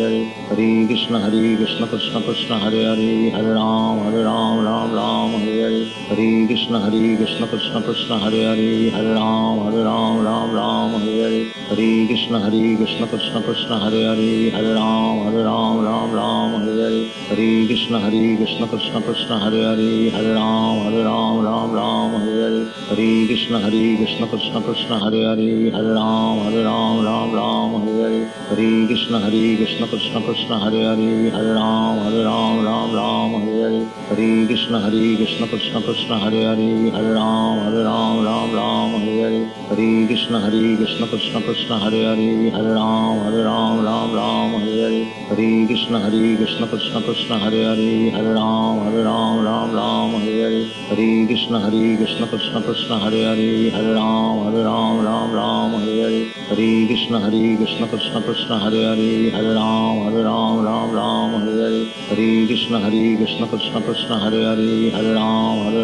S2: Hare. Hare Krishna Krishna Krishna Hare Hare, Hare Ram Ram Hare Hare. Hare Krishna Krishna Krishna Hare Hare, Hare Ram Ram Hare Hare. Hare Krishna Krishna Krishna Hare Hare, Hare Ram Ram Hare Hare. Hare Krishna Krishna Krishna Hare Hare, Hare Ram Ram Hare Hare. Hare Krishna Krishna Krishna Hare Hare, Hare Ram Ram Hare Hare. Hare Krishna Krishna Krishna Hare Hare, Hare Ram Ram Hare Hare. Hare Krishna Krishna Krishna Hare Hare, Hare Ram Ram Hare Hare. Hare Krishna Krishna Krishna Hare Hare, Hare Ram Ram Hare Hare. Hare Krishna Krishna Krishna Hare Hare, Hare Ram Ram Hare Hare. Hare Krishna Krishna Krishna Hare Hare, Hare Ram Ram Hare Hare. Hare Krishna Krishna Krishna Hare Hare, Hare Ram Ram Hare Hare. Hare Krishna Krishna Krishna Hare Hare, Hare Ram Ram Hare Hare. Hare Krishna Krishna Krishna Hare Hare, Hare Ram Ram Hare Hare. Hare Krishna Krishna Krishna Hare Hare, Hare Ram Ram Hare Hare. Hare Krishna Krishna Krishna Hare Hare, Hare Ram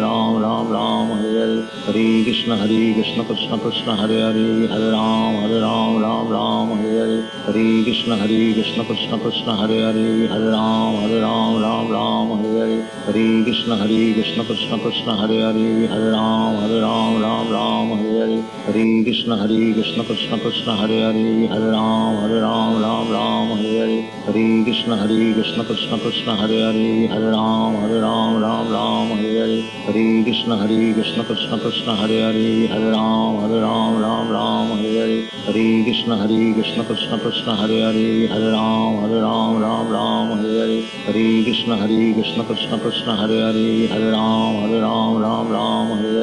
S2: Ram Hare Hare. Hare Krishna Krishna Krishna Hare Hare, Hare Ram Ram Hare Hare. Hare Krishna Krishna Krishna Hare Hare, Hare Ram Ram Hare Hare. Hare Krishna Krishna Krishna Hare Hare, Hare Ram Ram Hare Hare. Hare Krishna Krishna Krishna Hare Hare, Hare Ram Ram Hare Hare. Hare Krishna Krishna Krishna Hare Hare, Hare Ram Ram Hare Hare. Hare Krishna Krishna Krishna Hare Hare, Hare Ram Ram Hare Hare. Hare Krishna Krishna Krishna Hare Hare, Hare Ram Ram Hare Hare. Hare Krishna Krishna Krishna Hare Hare, Hare Ram Ram Hare Hare. Hare Krishna Krishna Krishna Hare Hare, Hare Ram Ram Hare Hare.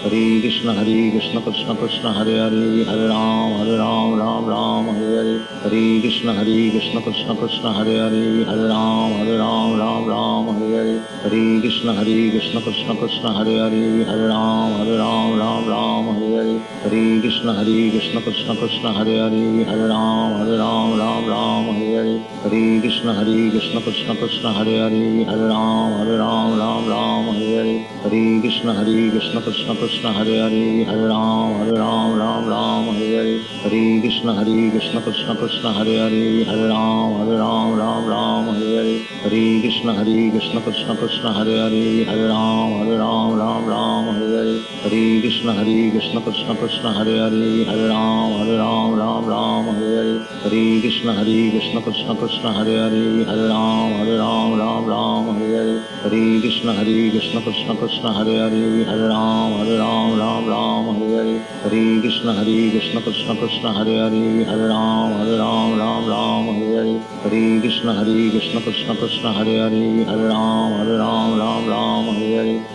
S2: Hare Krishna Krishna Krishna Hare Hare, Hare Ram Ram Hare Hare. Hare Krishna Krishna Krishna Hare Hare, Hare Ram Ram Hare Hare. Hare Krishna Krishna Krishna Hare Hare, Hare Ram Ram Hare Hare. Hare Krishna Krishna Krishna Hare Hare, Hare Ram Ram Hare Hare. Hare Krishna Krishna Krishna Hare Hare, Hare Ram Ram Hare Hare. Hare Krishna Krishna Krishna Hare Hare, Hare Ram Ram Hare Hare. Hare Krishna Krishna Krishna Hare Hare, Hare Ram Ram Hare Hare. Hare Krishna Krishna Krishna Hare Hare, Hare Ram Ram Hare Hare. Hare Krishna Krishna Krishna Hare Hare, Hare Ram Ram Hare Hare. Hare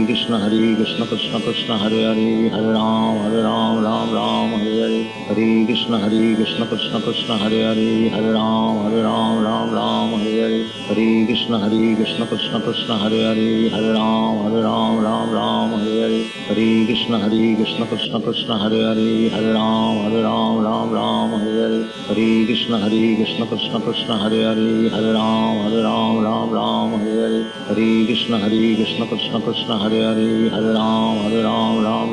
S2: Krishna Krishna Krishna Hare Hare, Hare Ram Ram Hare Hare. Hare Krishna Krishna Krishna Hare Hare, Hare Ram Ram Hare Hare. Hare Krishna Krishna Krishna Hare Hare, Hare Ram Ram Hare Hare. Hare Krishna Krishna Krishna Hare Hare, Hare Ram Ram Hare Hare. Hare Krishna Krishna Krishna Hare Hare, Hare Ram Ram Hare Hare. Hare Krishna Krishna Krishna Hare Hare, Hare Ram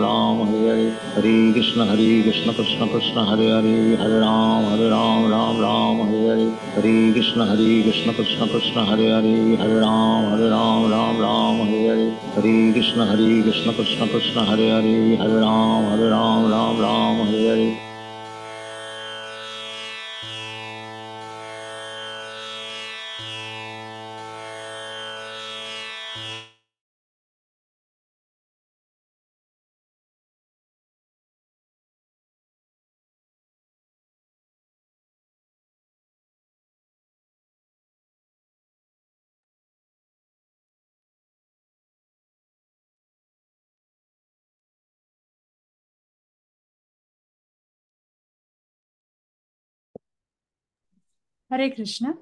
S2: Ram Hare Hare. Hare Krishna Krishna Krishna Hare Hare, Hare Ram Ram Hare Hare. Hare Krishna Krishna Krishna Hare Hare, Hare Ram Ram Hare Hare. Hare Krishna Krishna Krishna Hare Hare, Hare Ram Ram Hare Hare.
S3: Hare Krishna.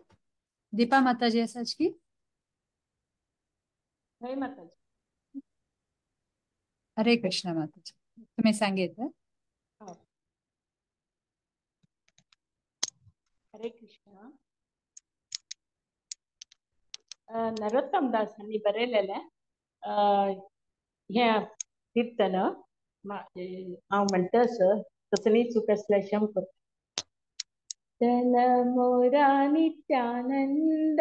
S3: Deepa Mataji आसाच की?
S4: हरे माताजी.
S3: हरे कृष्ण माताजी, तुम्ही सांगितलं.
S4: हरे कृष्ण. नरोत्तम दासांनी बरयलेलें हें कीर्तन हांव म्हणटा सर, कसलीय चूक आसल्यार क्षम कर. धन मोरा नित्यानंद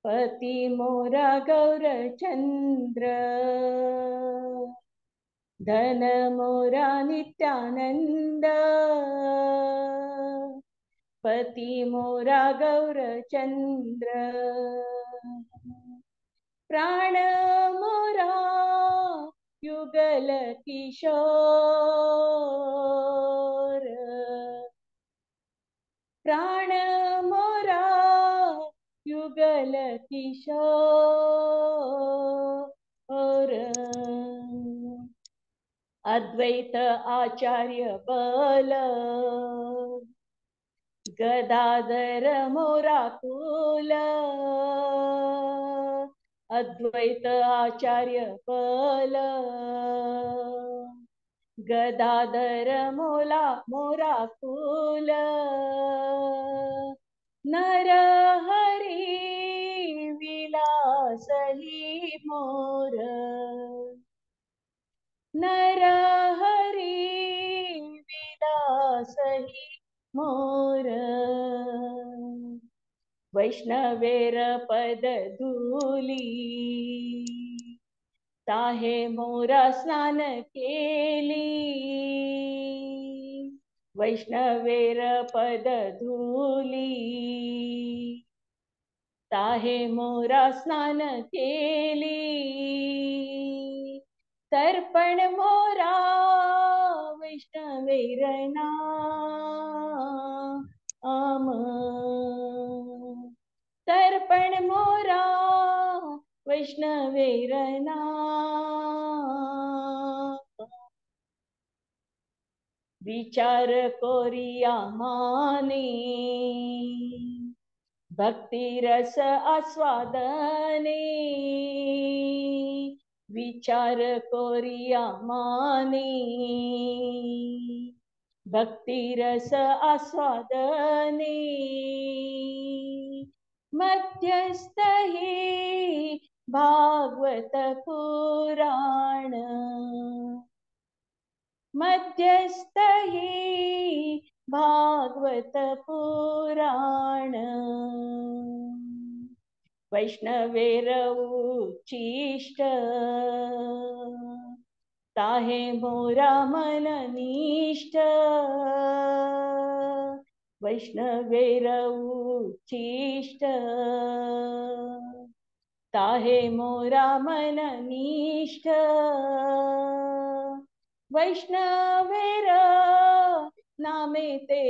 S4: पती मोरा गौरचंद्र, धन मोरा नित्यानंद पती मोरा गौरचंद्र, प्राण मोरा युगल किशोर, प्राण मोरा युगल किशोर, अद्वैत आचार्य बल गदाधर मोरा कुल, अद्वैत आचार्य बल गदाधर मोला मोरा कुल, नरहरी विलासही मोर, नरहरी विलासही मोर, वैष्णवेर पद धूली ताहे मोरा स्नान केली, वैष्णवेर पद धूली ताहे मोरा स्नान केली, तर्पण मोरा वैष्णवेर नाम, तर्पण मोरा वैष्णवेर नाम, विचार कोरिया माने भक्ति रस आस्वादने, विचार कोरिया माने भक्ति रस आस्वादने, मध्यस्थ ही भागवत पुराण, मध्यस्थ ही भागवत पुराण, वैष्णवेर उच्चिष्ट ताहे मोरा मन निष्ठ, वैष्णवेर उच्चिष्ट ताहे मोरा मन निष्ठ, वैष्णवेर नामे ते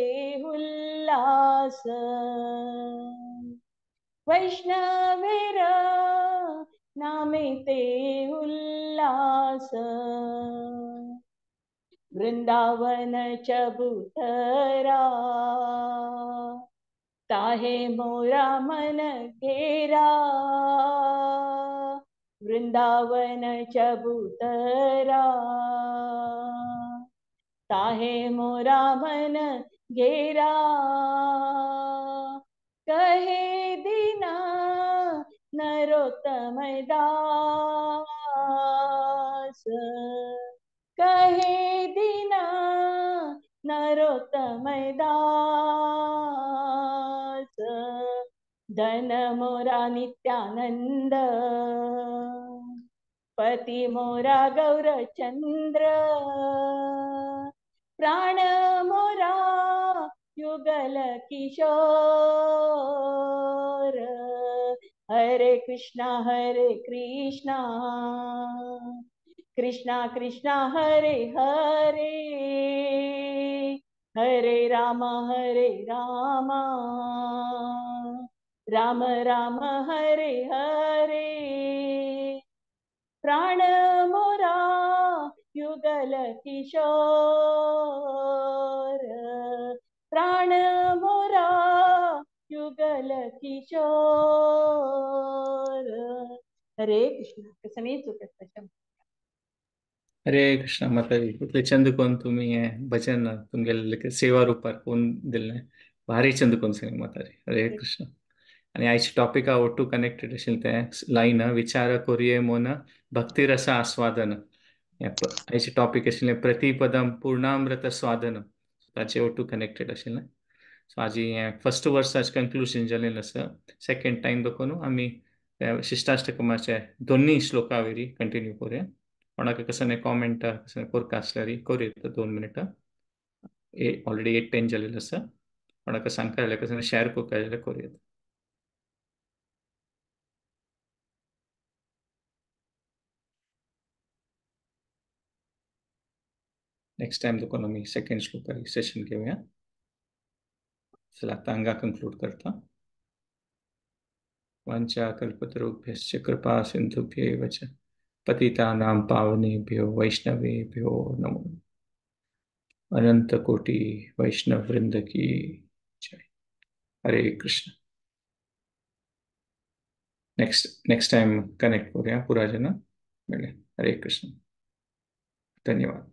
S4: उल्लास, वैष्णवेर नामे ते उल्लास, वृंदावन चबूतरा ताहे मोरा मन घेरा, वृंदावन चबूतरा ताहे मोरा मन घेरा, कहे दीना नरोत्तम दास, कहे दीना नरोत्तम दास, धन मोरा नित्यानंद पति मोरा गौरचंद्र, प्राण मोरा युगल किशोर, हरे कृष्णा कृष्णा कृष्णा हरे हरे, हरे राम राम राम हरे हरे, प्राण मोरा युगल किशोर, प्राण मोरा युगल किशोर. हरे कृष्ण. कसं चुकत.
S1: हरे कृष्ण माताजी, इतले चंद कोण तुम्ही हे भजन तुमगेले सेवा रुपार कोण दिल्लें भारी चंद कोण सांग माताजी. हरे कृष्ण. आनी आयचे टॉपिका ओटू कनेक्टेड आशिल्लें तें लायन विचार कोरिये मोन भक्ती रस आस्वादन. आयचे टॉपिक आशिल्लें प्रतिपदम पूर्णामृत स्वादन, ताचे ओटू कनेक्टेड आशिल्लें. सो आजी हें फर्स्ट वर्साचे कंक्लुजन जालें आसा. सेकंड टायम देखून आमी शिष्टाष्टकमाचे दोन्ही श्लोकावेरी कंटिन्यू करूया. कोणाक कसं कॉमेंट कसं कोरका आसल्यार करूया 2 मिनटां. ऑलरेडी 8:10 जालेलें आसा. कोणाक सांगता जाल्यार कसं शेअर करता जाल्यार करूया. नेक्स्ट टायम देखून आमी सेकंड श्लोका सेशन घेवया. चला आतां हांगा कंक्लूड करता. वांछा कल्पतरुभ्यश्च कृपा सिन्धुभ्यैव च पतितानां पावनेभ्यो वैष्णवेभ्यो नमो. अनंत कोटि वैष्णव वृंद की जय. Hare Krishna. Next time connect करूया पुरा जना. हरे कृष्ण. धन्यवाद.